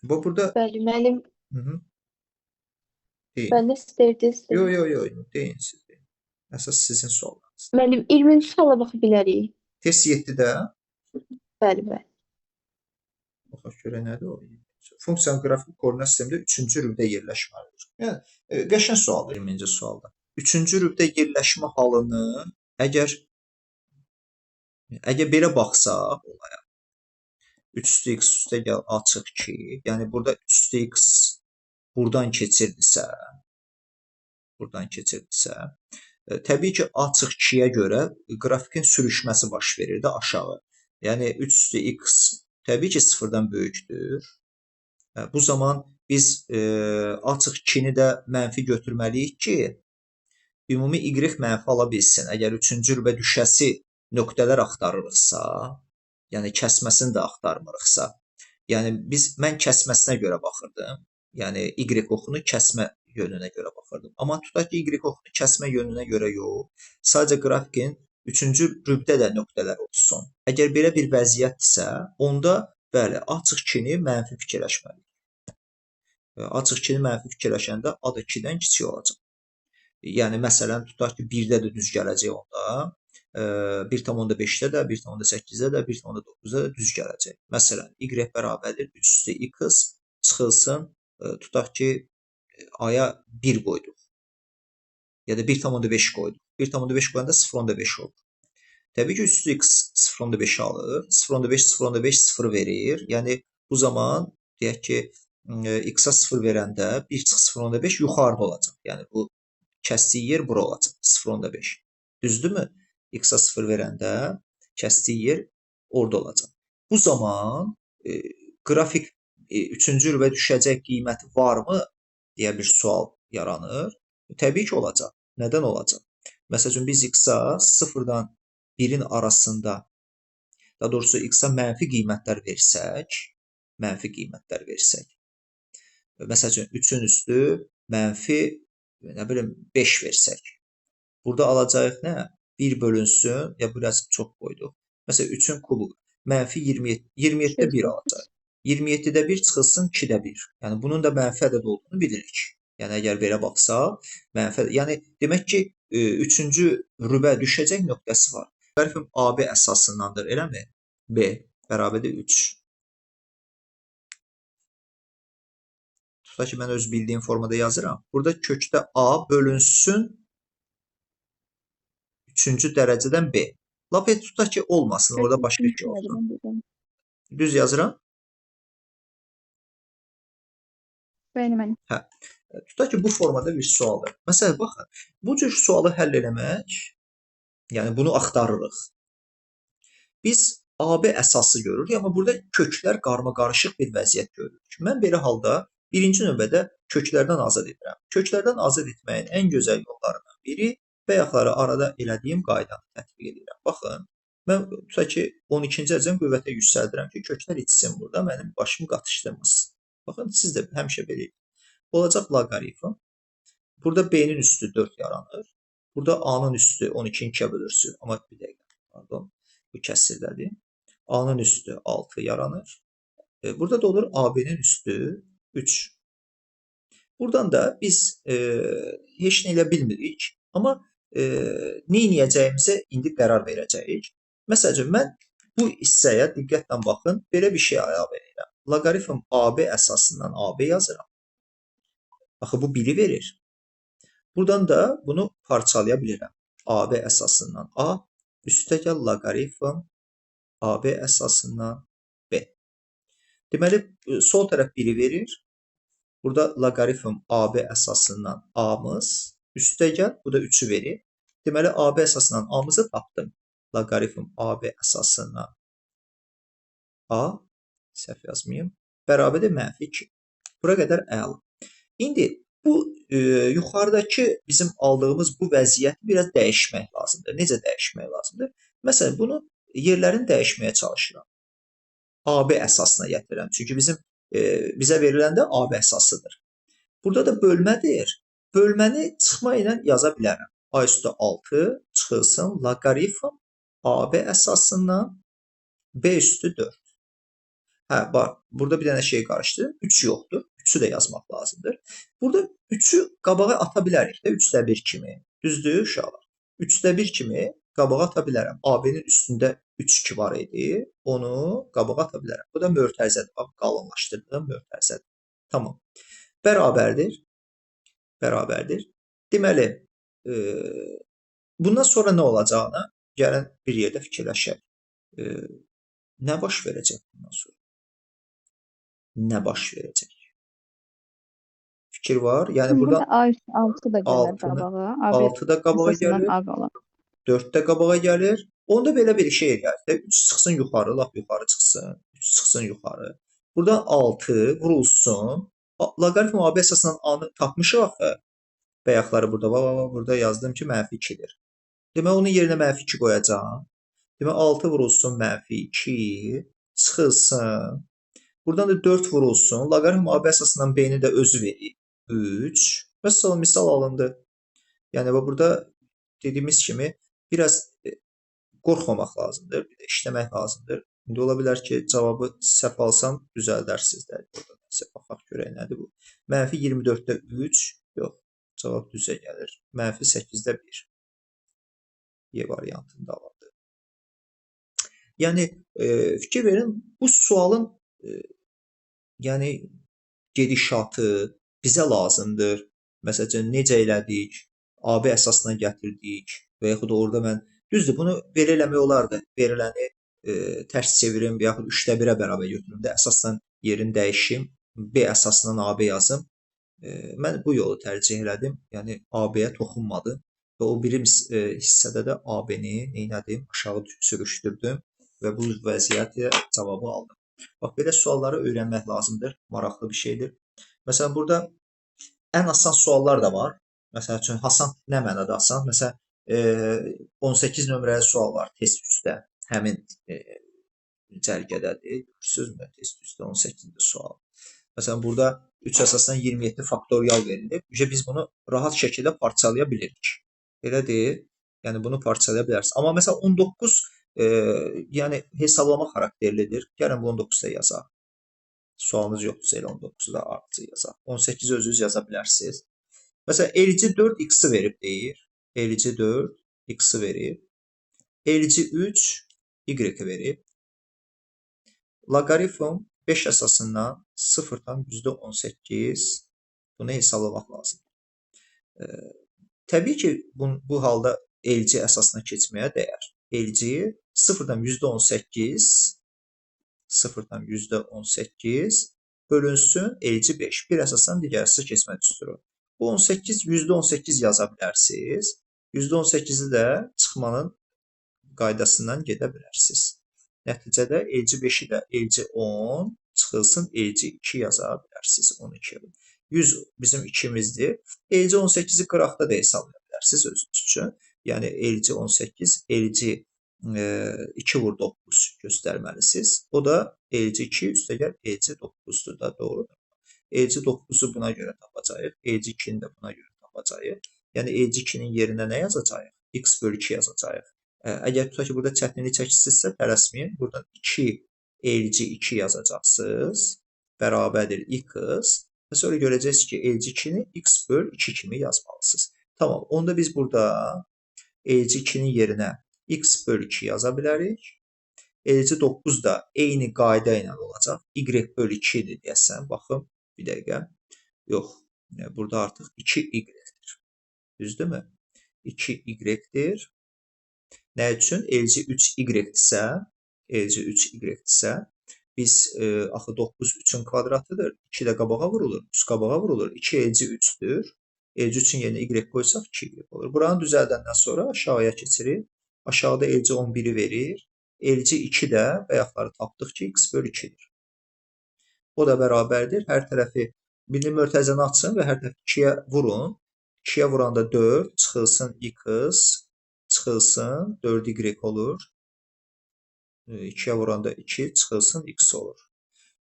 Speaker 1: Bu burada.
Speaker 2: Bəli, müəllim.
Speaker 1: Hı -hı. Deyin.
Speaker 2: Mən də istəyirdim.
Speaker 1: Yo, yo, yo, deyin siz. Deyin. Əsas sizin suallarınız.
Speaker 2: Müəllim, 20-ci suala baxa bilərik.
Speaker 1: Test 7-də.
Speaker 2: Bəli, bəli.
Speaker 1: Baxaq görə nədir o? Funksiyanın qrafik koordinat sistemində 3-cü rübdə yerləşməlidir. Yəni, qəşəng sualdır 20-ci sualda. 3-cü rübdə yerləşmə halını əgər belə baxsaq olaya, 3 üstü x üstə gəl a çıx 2, yəni burada 3 üstü x buradan keçirdisə, təbii ki, a çıx 2-yə görə qrafikin sürüşməsi baş verir də aşağı. Yəni 3 üstü x təbii ki, 0-dan böyükdür. Bu zaman biz a çıx 2-ni də mənfi götürməliyik ki, ümumi y mənfi ala bilsin. Əgər 3-cü rübə düşəsi nöqtələr axtarırıqsa, yəni kəsməsini də axtarmırıqsa, yəni mən kəsməsinə görə baxırdım. Yəni y oxunu kəsmə yönünə görə baxırdım. Amma tutaq ki, y oxunu kəsmə yönünə görə yox, sadəcə qrafikin 3-cü rübdə də nöqtələr olsun. Əgər belə bir vəziyyətdirsə, onda bəli, a çıx 2-ni mənfi fikirləşməliyik. A çıx 2-ni mənfi fikirləşəndə a da 2-dən kiçik olacaq. Yəni, məsələn, tutaq ki, 1-də də düz gələcək onda, 1,5-də də, 1,8-də də, 1,9-da da düz gələcək. Məsələn, y bərabərdir 3 üstü x çıxılsın, tutaq ki, a-ya 1 qoyduq. Ya da 1,5 qoyduq. 1,5 qoyanda 0,5 olur. Təbii ki, 3 üstü x 0,5 alır. 0,5, 0,5, 0 verir. Yəni, bu zaman, deyək ki, x-a 0 verəndə 1 çıx 0,5 yuxarıda olacaq. Yəni, bu kəsdiyi yer bura olacaq. 0,5. Düzdürmü? X-a 0 verəndə kəsdiyi yer orada olacaq. Bu zaman qrafik 3-cü rübə düşəcək qiyməti varmı deyə bir sual yaranır. Təbii ki, olacaq. Nədən olacaq? Məsəl üçün, biz x-a 0-dan 1-in arasında, daha doğrusu x-a mənfi qiymətlər versək, məsəl üçün, 3-ün üstü mənfi, nə bilim, 5 versək. Burada alacağıq nə? 1 bölünsün, ya biraz çox qoyduq. Məsələn, 3-ün kubu mənfi 27, 27-də 1 alacaq. 27-də 1 çıxılsın 2-də 1. Yəni, bunun da mənfi ədəd olduğunu bilirik. Yəni, əgər belə baxsaq, mənfi ədəd. Yəni, demək ki, 3-cü rübə düşəcək nöqtəsi var. Loqaritm AB əsasındandır, eləmi? B bərabərdir 3. Tutaq ki, mən öz bildiyim formada yazıram. Burada kökdə A bölünsün 3-cü dərəcədən B. Lap et, tutaq ki, olmasın, orada başqa bir şey olsun. Düz yazıram?
Speaker 4: Bəli, mənim.
Speaker 1: Hə. Tutaq ki, bu formada bir sualdır. Məsələn, baxın, bu cür sualı həll eləmək, yəni bunu axtarırıq. Biz AB əsası görürük, amma burada köklər qarma-qarışıq bir vəziyyət görürük. Mən belə halda birinci növbədə köklərdən azad edirəm. Köklərdən azad etməyin ən gözəl yollarından biri bayaqları arada elədiyim qaydanı tətbiq edirəm. Baxın, mən tutaq ki, 12-ci dərəcəni qüvvətə yüksəldirəm ki, köklər itsin burada, mənim başımı qatışdırmasın. Baxın, siz də həmişə belə edin. Olacaq loqaritm. Burada B-nin üstü 4 yaranır. Burada A-nın üstü 12-ni 2-yə bölürsün. Amma bir dəqiqə, pardon, bu kəsirdədir. A-nın üstü 6 yaranır. Burada da olur AB-nin üstü 3. Buradan da biz heç nə elə bilmirik. Amma nə eləyəcəyimizə indi qərar verəcəyik. Məsəl üçün, mən bu hissəyə diqqətlə baxın, belə bir şey əlavə edirəm. Loqaritm AB əsasından AB yazıram. Axı, bu 1-i verir. Buradan da bunu parçalaya bilirəm. AB əsasından A, üstəgəl loqaritm AB əsasından B. Deməli, sol tərəf 1-i verir. Burada loqaritm AB əsasından A-mız, üstəgəl, bu da 3-ü verir. Deməli, AB əsasından A-mızı tapdım. Loqaritm AB əsasından A, səhv yazmayayım, bərabərdir mənfi 2. Bura qədər əla. İndi bu yuxarıdakı bizim aldığımız bu vəziyyəti biraz dəyişmək lazımdır. Necə dəyişmək lazımdır? Məsələn, bunu yerlərini dəyişməyə çalışıram. AB əsasına gətirirəm. Çünki bizim bizə verilən də AB əsasıdır. Burada da bölmədir. Bölməni çıxma ilə yaza bilərəm. A üstü 6 çıxılsın loqaritm AB əsasından B üstü 4. Hə, bax, burada bir dənə şey qarışdırdım. 3 yoxdur. 3-ü də yazmaq lazımdır. Burada 3-ü qabağa ata bilərik də 3-də 1 kimi. Düzdür, uşaqlar? 3-də 1 kimi qabağa ata bilərəm. AB-nin üstündə 3 2 var idi. Onu qabağa ata bilərəm. Bu da mötərizədir. Bax, qalınlaşdırdığım mötərizədir. Tamam. Bərabərdir. Bərabərdir. Deməli, bundan sonra nə olacağını gəlin bir yerdə fikirləşək. Nə baş verəcək bundan sonra? Nə baş verəcək? Fikir var. Yəni
Speaker 4: Burada
Speaker 1: buradan
Speaker 4: A üstü 6 da gəlir qabağa. AB
Speaker 1: 6 da qabağa
Speaker 4: əsasından
Speaker 1: gəlir.
Speaker 4: A qalar.
Speaker 1: 4 də qabağa gəlir. Onda belə bir şey gəlir. 3 çıxsın yuxarı, lap yuxarı çıxsın. 3 çıxsın yuxarı. Buradan 6 vurulsun. Loqaritm AB əsasından A-nı tapmışıq axı. Bayaqları burada, burada yazdım ki, mənfi 2-dir. Demək, onun yerinə mənfi 2 qoyacağam. Demək, 6 vurulsun mənfi 2 çıxılsın. Buradan da 4 vurulsun. Loqaritm AB əsasından B-ni də özü verir. 3. Məsələn, misal alındı. Yəni, burada dediyimiz kimi biraz qorxmamaq lazımdır. Bir də işləmək lazımdır. İndi ola bilər ki, cavabı səhv alsam düzəldərsiniz də. Burada nəsə baxaq görək nədir bu. Mənfi 24-də 3. Yox, cavab düzə gəlir. Mənfi 8-də 1. Y variantında alındı. Yəni, fikir verin, bu sualın yəni gedişatı bizə lazımdır. Məsələn, necə elədik, AB əsasına gətirdik və yaxud orada mən, düzdür, bunu belə eləmək olardı. Veriləni tərs çevirim və yaxud 3-də 1-ə bərabər götürüm də, əsasdan yerini dəyişim, B əsasından AB yazım. Mən bu yolu tərcih elədim, yəni AB-yə toxunmadım və o biri hissədə də AB-ni neynədim, aşağı sürüşdürdüm və bu vəziyyətə cavabı aldım. Bax, belə sualları öyrənmək lazımdır, maraqlı bir şeydir. Məsələn, burada ən asan suallar da var. Məsəl üçün, asan nə mənada asan? Məsələn, 18 nömrəli sual var test 3-də, həmin cərgədədir. Görürsünüzmü? Test 3-də 18-ci sual. Məsələn, burada 3 əsasdan 27 faktorial verilib. Biz bunu rahat şəkildə parçalaya bilirik. Elə deyil. Yəni, bunu parçalaya bilərsiniz. Amma məsələn, 19 yəni hesablama xarakterlidir. Gəlin bu 19-da yazaq. Sualınız yoxdursa elə 19-da da artıq yazaq. 18-i özünüz yaza bilərsiniz. Məsələn, LC 4 x-i verib deyir. LC 4 x-i verib. LC 3 y-i verib. Loqaritm 5 əsasından 0,18 bunu hesablamaq lazımdır. Təbii ki, bu halda LC əsasına keçməyə dəyər. LC 0,18 0,18 bölünsün LC 5. Bir əsasdan digər əsasa keçmə düsturu. Bu 18, %18 yaza bilərsiniz. %18-i də çıxmanın qaydasından gedə bilərsiniz. Nəticədə LC 5-i də LC 10 çıxılsın LC 2 yaza bilərsiniz. 12. 100 bizim 2-mizdir. LC 18-i qıraqda da hesablaya bilərsiniz özünüz üçün. Yəni LC 18, LC 2 vur 9 göstərməlisiniz. O da LC 2 üstəgəl LC 9-dur da, doğrudur. LC 9-u buna görə tapacağıq. LC 2-ni də buna görə tapacağıq. Yəni LC 2-nin yerinə nə yazacağıq? X bölü 2 yazacağıq. Əgər tutaq ki, burada çətinlik çəkirsinizsə, tələsməyin. Buradan 2 LC 2 yazacaqsınız. Bərabərdir X. Və sonra görəcəksiniz ki, LC 2-ni X böl 2 kimi yazmalısınız. Tamam. Onda biz burada LC 2-nin yerinə X böl 2 yaza bilərik. LC 9 da eyni qayda ilə olacaq. Y böl 2 idi deyəsən. Baxın, bir dəqiqə. Yox, burada artıq 2Y-dir. Düzdürmü? 2Y-dir. Nə üçün? LC 3Y-dirsə, LC 3Y-dirsə, biz axı 9 3-ün kvadratıdır. 2 də qabağa vurulur, 3 qabağa vurulur. 2 LC 3-dür. LC 3-ün yerinə Y qoysaq 2Y olur. Buranı düzəldəndən sonra aşağıya keçirik. Aşağıda LC 11-i verir. LC 2 də bayaqları tapdıq ki, X böl 2-dir. O da bərabərdir. Hər tərəfi birini mötərizəni açın və hər tərəfi 2-yə vurun. 2-yə vuranda 4 çıxılsın X, çıxılsın 4y olur. 2-yə vuranda 2 çıxılsın x olur.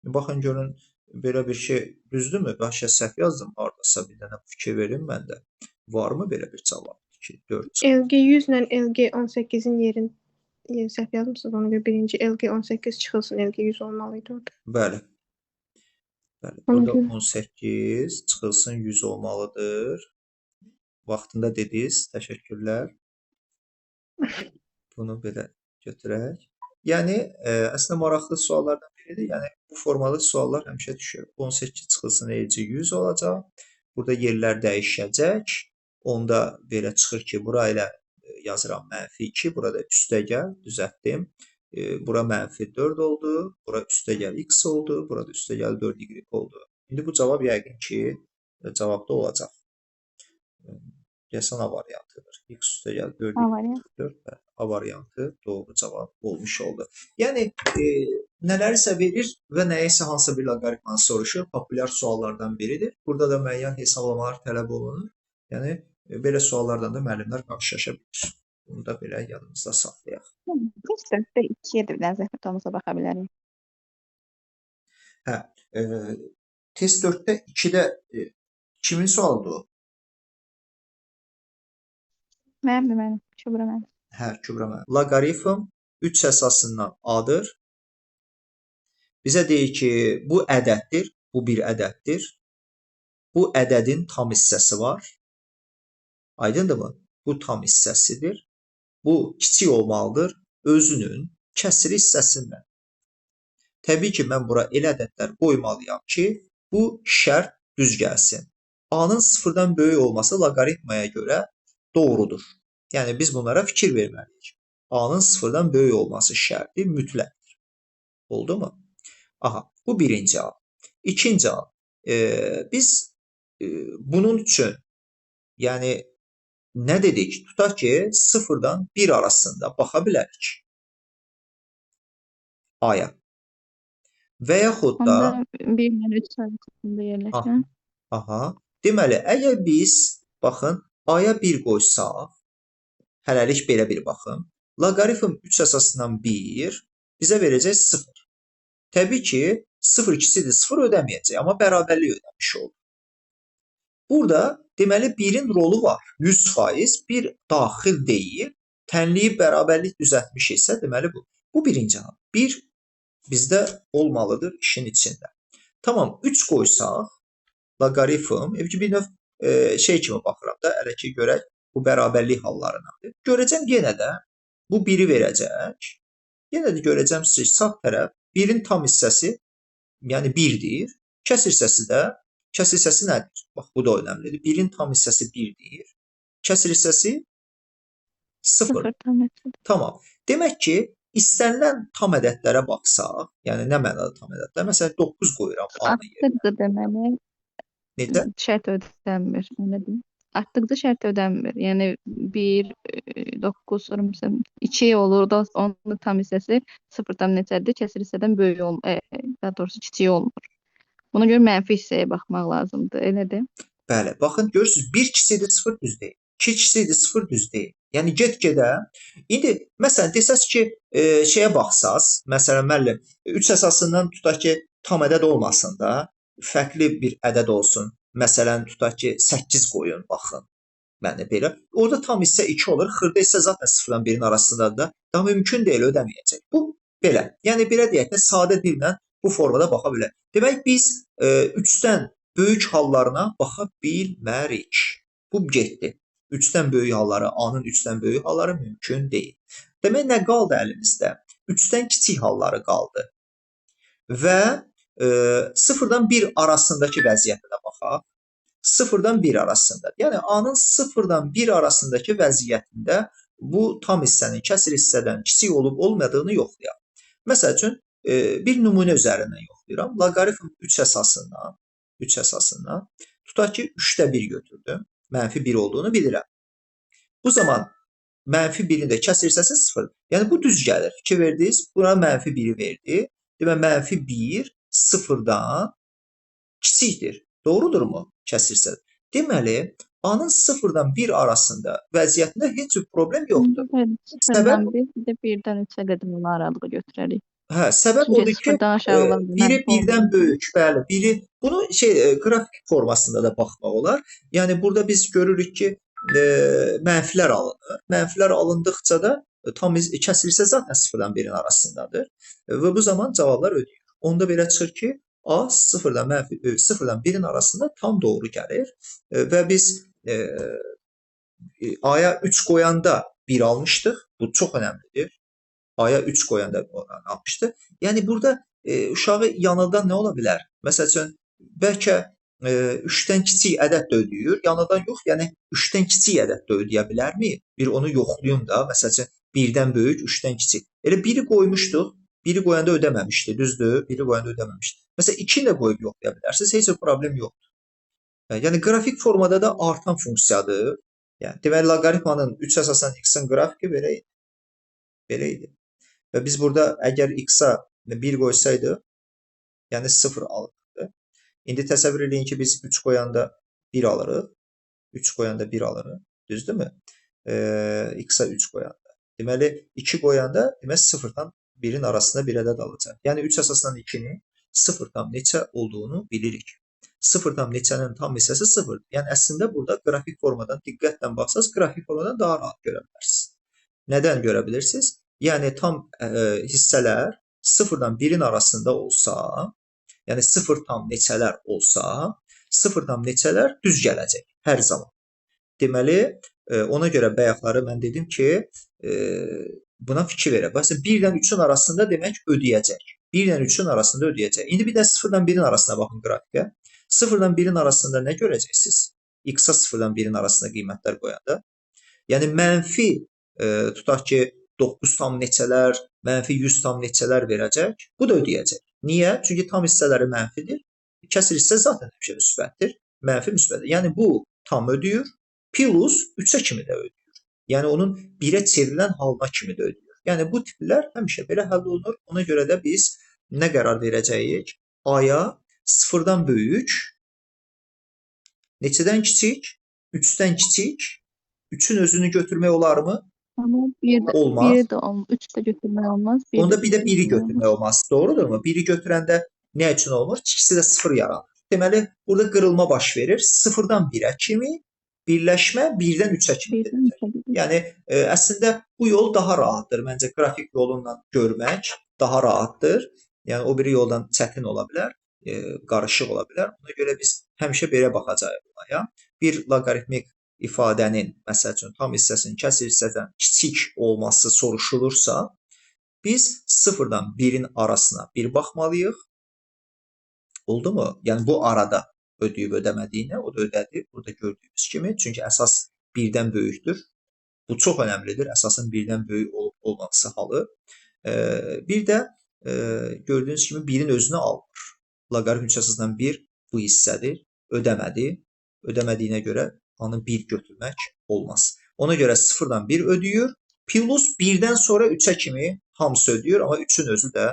Speaker 1: Baxın görün, belə bir şey düzdürmü? Başa səhv yazdım hardasa, bir dənə fikir verin məndə. Varmı belə bir cavab? 2, 4.
Speaker 6: LG 100 ilə LG 18-in yerini səhv yazmısınız. Ona görə birinci LG 18 çıxılsın, LG 100 olmalı idi orada.
Speaker 1: Bəli. Bəli, burada 18 çıxılsın 100 olmalıdır. Vaxtında dediniz. Təşəkkürlər. Bunu belə götürək. Yəni, əslində maraqlı suallardan biridir. Yəni, bu formada suallar həmişə düşür. 18 çıxılsın LG 100 olacaq. Burada yerlər dəyişəcək. Onda belə çıxır ki, bura ilə yazıram mənfi 2, burada üstə gəl, düzəltdim. Bura mənfi 4 oldu, bura üstə gəl x oldu, burada üstə gəl 4y oldu. İndi bu cavab yəqin ki, cavabda olacaq. Deyəsən A variantıdır. X üstə gəl 4y 4, A variantı doğru cavab olmuş oldu. Yəni, nələrisə verir və nəyisə hansısa bir loqaritmanı soruşur. Populyar suallardan biridir. Burada da müəyyən hesablamalar tələb olunur. Yəni, belə suallardan da müəllimlər qarşılaşa bilir. Bunu da belə yadımızda saxlayaq.
Speaker 4: Test 4-də 2-yə də bir dənə zəhmət olmasa baxa bilərik.
Speaker 1: Hə, test 4-də 2-də kimin sualıdır o?
Speaker 4: Mənimdir, mənim. Kübra mənim.
Speaker 1: Hə, Kübra mənim. Loqaritm 3 əsasından A-dır. Bizə deyir ki, bu ədəddir, bu bir ədəddir. Bu ədədin tam hissəsi var. Aydındırmı? Bu tam hissəsidir. Bu kiçik olmalıdır özünün kəsir hissəsindən. Təbii ki, mən bura elə ədədlər qoymalıyam ki, bu şərt düz gəlsin. A-nın sıfırdan böyük olması loqaritmaya görə doğrudur. Yəni, biz bunlara fikir verməliyik. A-nın sıfırdan böyük olması şərti mütləqdir. Oldu mu? Aha, bu birinci A. İkinci A. Biz bunun üçün, yəni, nə dedik? Tutaq ki, 0-dan 1 arasında baxa bilərik A-ya. Və yaxud da...
Speaker 4: Onda 1 ilə 3 arasında yerləşən.
Speaker 1: Aha. Deməli, əgər biz, baxın, A-ya 1 qoysaq, hələlik belə bir baxın, loqaritm 3 əsasından 1 bizə verəcək 0. Təbii ki, 0 ikisidir, 0 ödəməyəcək, amma bərabərlik ödəmiş oldu. Burada, deməli, 1-in rolu var. 100% 1 daxil deyil. Tənliyi bərabərlik düzəltmişiksə, deməli bu. Bu birinci hal. 1 bizdə olmalıdır işin içində. Tamam, 3 qoysaq, loqaritm, ki, bir növ şey kimi baxıram da, hələ ki, görək bu bərabərlik hallarına. Görəcəm yenə də bu 1-i verəcək. Yenə də görəcəm sağ tərəf 1-in tam hissəsi, yəni 1-dir. Kəsir hissəsi də, kəsir hissəsi nədir? Bax, bu da önəmlidir. 1-in tam hissəsi 1-dir. Kəsir hissəsi 0. Tamam. Demək ki, istənilən tam ədədlərə baxsaq, yəni nə mənada tam ədədlər? Məsələn, 9 qoyuram A-nın yerinə.
Speaker 4: Artdıqca deməli,
Speaker 1: necə?
Speaker 4: Şərt ödənmir. Artdıqca şərt ödənmir. Yəni 1, 9, sonra məsələn 2 olur da, onun tam hissəsi 0-dan neçədir? Kəsir hissədən böyük olmur, daha doğrusu kiçik olmur. Buna görə mənfi hissəyə baxmaq lazımdır, elədir?
Speaker 1: Bəli, baxın, görürsünüz, 1 kiçikdir 0 düz deyil, 2 kiçikdir 0 düz deyil. Yəni, get-gedə, indi, məsələn, desəz ki, şeyə baxsaz, məsələn, müəllim, 3 əsasından tutaq ki, tam ədəd olmasın da, fərqli bir ədəd olsun. Məsələn, tutaq ki, 8 qoyun, baxın. Yəni, belə. Orada tam hissə 2 olur, xırda hissə zaten 0-dan 1-in arasındadır da, daha mümkün deyil, ödəməyəcək. Bu, belə. Yəni, belə deyək də, sadə dillə bu formada baxa bilər. Demək, biz 3-dən böyük hallarına baxa bilmərik. Bu getdi. 3-dən böyük halları, A-nın 3-dən böyük halları mümkün deyil. Demək, nə qaldı əlimizdə? 3-dən kiçik halları qaldı. Və 0-dan 1 arasındakı vəziyyətə də baxaq. 0-dan 1 arasında. Yəni, A-nın 0-dan 1 arasındakı vəziyyətində bu tam hissənin kəsir hissədən kiçik olub olmadığını yoxlayaq. Məsəl üçün, bir nümunə üzərindən yoxlayıram. Loqaritm 3 əsasından, tutaq ki, 3-də 1 götürdüm. Mənfi 1 olduğunu bilirəm. Bu zaman mənfi 1-in də kəsir hissəsi 0. Yəni, bu düz gəlir. Fikir verdiniz, buna mənfi 1-i verdi. Demək, mənfi 1 0-dan kiçikdir. Doğrudurmu? Kəsir hissəsi. Deməli, A-nın 0-dan 1 arasında vəziyyətində heç bir problem yoxdur.
Speaker 4: Bəli,
Speaker 1: Səbəb
Speaker 4: 0-dan 1, bir də 1-dən 3-ə qədər olan aralığı götürərik.
Speaker 1: Hə, səbəb
Speaker 4: Çünki
Speaker 1: odur ki,
Speaker 4: 0-dan aşağı olan
Speaker 1: biri
Speaker 4: mənfi
Speaker 1: 1-dən
Speaker 4: olur.
Speaker 1: böyük, bəli, biri bunu qrafik formasında da baxmaq olar. Yəni burada biz görürük ki, mənfilər alınır. Mənfilər alındıqca da tam kəsilirsə zaten 0-dan 1-in arasındadır. Və bu zaman cavablar ödəyir. Onda belə çıxır ki, A 0-dan 0-dan 1-in arasında tam doğru gəlir. Və biz A-ya 3 qoyanda 1 almışdıq. Bu çox önəmlidir. A-ya 3 qoyanda almışdı. Yəni burada uşağı yanıldan nə ola bilər? Məsəl üçün, bəlkə 3-dən kiçik ədəd də ödəyir. Yanıldan yox, yəni 3-dən kiçik ədəd də ödəyə bilərmi? Bir onu yoxlayım da. Məsəl üçün, 1-dən böyük, 3-dən kiçik. Elə 1-i qoymuşduq. 1-i qoyanda ödəməmişdi, düzdür? 1-i qoyanda ödəməmişdi. Məsələn, 2-ni də qoyub yoxlaya bilərsiniz. Heç bir problem yoxdur. Yəni qrafik formada da artan funksiyadır. Yəni deməli loqaritmanın 3 əsasən x-in qrafiki belə idi. Belə idi. Və biz burada əgər x-a 1 qoysaydıq, yəni 0 alırdı. İndi təsəvvür eləyin ki, biz 3 qoyanda 1 alırıq. 3 qoyanda 1 alırıq. Düzdürmü? X-a 3 qoyanda. Deməli 2 qoyanda demək 0-dan 1-in arasında bir ədəd alacaq. Yəni 3 əsasdan 2-nin 0 tam neçə olduğunu bilirik. 0 tam neçənin tam hissəsi 0-dır. Yəni əslində burada qrafik formadan diqqətlə baxsaz, qrafik formadan daha rahat görə bilərsiniz. Nədən görə bilirsiniz? Yəni tam hissələr 0-dan 1-in arasında olsa, yəni 0 tam neçələr olsa, 0 tam neçələr düz gələcək hər zaman. Deməli, ona görə bayaqları mən dedim ki, buna fikir verək. Məsələn, 1-dən 3-ün arasında demək ödəyəcək. 1-dən 3-ün arasında ödəyəcək. İndi bir də 0-dan 1-in arasına baxın qrafikə. 0-dan 1-in arasında nə görəcəksiniz? X-a 0-dan 1-in arasında qiymətlər qoyanda. Yəni mənfi tutaq ki, 9 tam neçələr, mənfi 100 tam neçələr verəcək. Bu da ödəyəcək. Niyə? Çünki tam hissələri mənfidir. Kəsir hissə zaten həmişə müsbətdir. Mənfi müsbətdir. Yəni bu tam ödəyir. Plus 3-ə kimi də ödəyir. Yəni onun 1-ə çevrilən halına kimi də ödəyir. Yəni bu tiplər həmişə belə həll olunur. Ona görə də biz nə qərar verəcəyik? A-ya 0-dan böyük, neçədən kiçik? 3-dən kiçik. 3-ün özünü götürmək olarmı?
Speaker 4: Amma bir də,
Speaker 1: Olmaz.
Speaker 4: biri də 3 də götürmək olmaz. Bir
Speaker 1: Onda
Speaker 4: də
Speaker 1: bir də 1-i
Speaker 4: götürmək olmaz.
Speaker 1: götürmək olmaz. Doğrudurmu? 1-i götürəndə nə üçün olmur? İkisi də 0 yaranır. Deməli, burada qırılma baş verir. 0-dan 1-ə kimi, birləşmə 1-dən 3-ə kimi
Speaker 4: Birdən
Speaker 1: gedəcək.
Speaker 4: 3-ə gedir.
Speaker 1: Yəni əslində bu yol daha rahatdır. Məncə qrafik yolundan görmək daha rahatdır. Yəni o biri yoldan çətin ola bilər, qarışıq ola bilər. Ona görə biz həmişə belə baxacağıq olaya. Bir loqaritmik ifadənin, məsəl üçün tam hissəsinin kəsir hissədən kiçik olması soruşulursa, biz 0-dan 1-in arasına bir baxmalıyıq. Oldu mu? Yəni bu arada ödəyib ödəmədiyinə, o da ödədi. Burada gördüyümüz kimi. Çünki əsas 1-dən böyükdür. Bu çox önəmlidir. Əsasın 1-dən böyük olub olmaması halı. Bir də gördüyünüz kimi 1-in özünü almır. Loqaritm 3 əsasından 1 bu hissədir. Ödəmədi. Ödəmədiyinə görə A-nı 1 götürmək olmaz. Ona görə 0-dan 1 ödəyir. Plus 1-dən sonra 3-ə kimi hamısı ödəyir, amma 3-ün özü də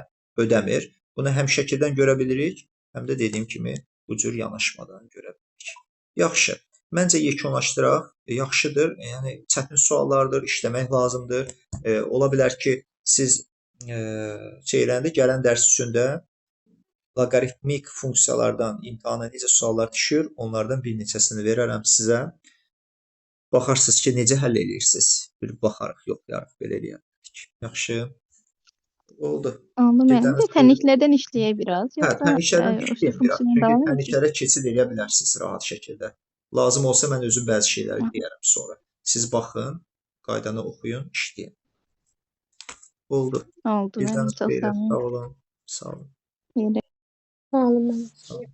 Speaker 1: ödəmir. Bunu həm şəkildən görə bilirik, həm də dediyim kimi bu cür yanaşmadan görə bilirik. Yaxşı. Məncə yekunlaşdıraq. Yaxşıdır. Yəni çətin suallardır, işləmək lazımdır. Ola bilər ki, siz şey eləndə gələn dərs üçün də loqaritmik funksiyalardan imtahana necə suallar düşür, onlardan bir neçəsini verərəm sizə. Baxarsınız ki, necə həll eləyirsiniz. Bir baxarıq, yoxlayarıq, belə eləyərik. Yaxşı. Oldu.
Speaker 4: Anladım.
Speaker 1: Birdən
Speaker 4: Bir də tənliklərdən işləyək biraz.
Speaker 1: Hə,
Speaker 4: Yoxsa
Speaker 1: tənliklərdən
Speaker 4: üstü
Speaker 1: işləyək biraz.
Speaker 4: funksiyadan
Speaker 1: Çünki
Speaker 4: davam edək?
Speaker 1: tənliklərə keçid eləyə bilərsiniz rahat şəkildə. Lazım olsa mən özüm bəzi şeyləri deyərəm sonra. Siz baxın, qaydanı oxuyun, işləyin. Oldu.
Speaker 4: Oldu.
Speaker 1: Birdən
Speaker 4: Mənim çox
Speaker 1: xeyir.
Speaker 4: sağ olun.
Speaker 1: Sağ olun. Sağ olun.
Speaker 4: Xeyir.
Speaker 6: Sağ olun müəllim.
Speaker 1: Sağ olun.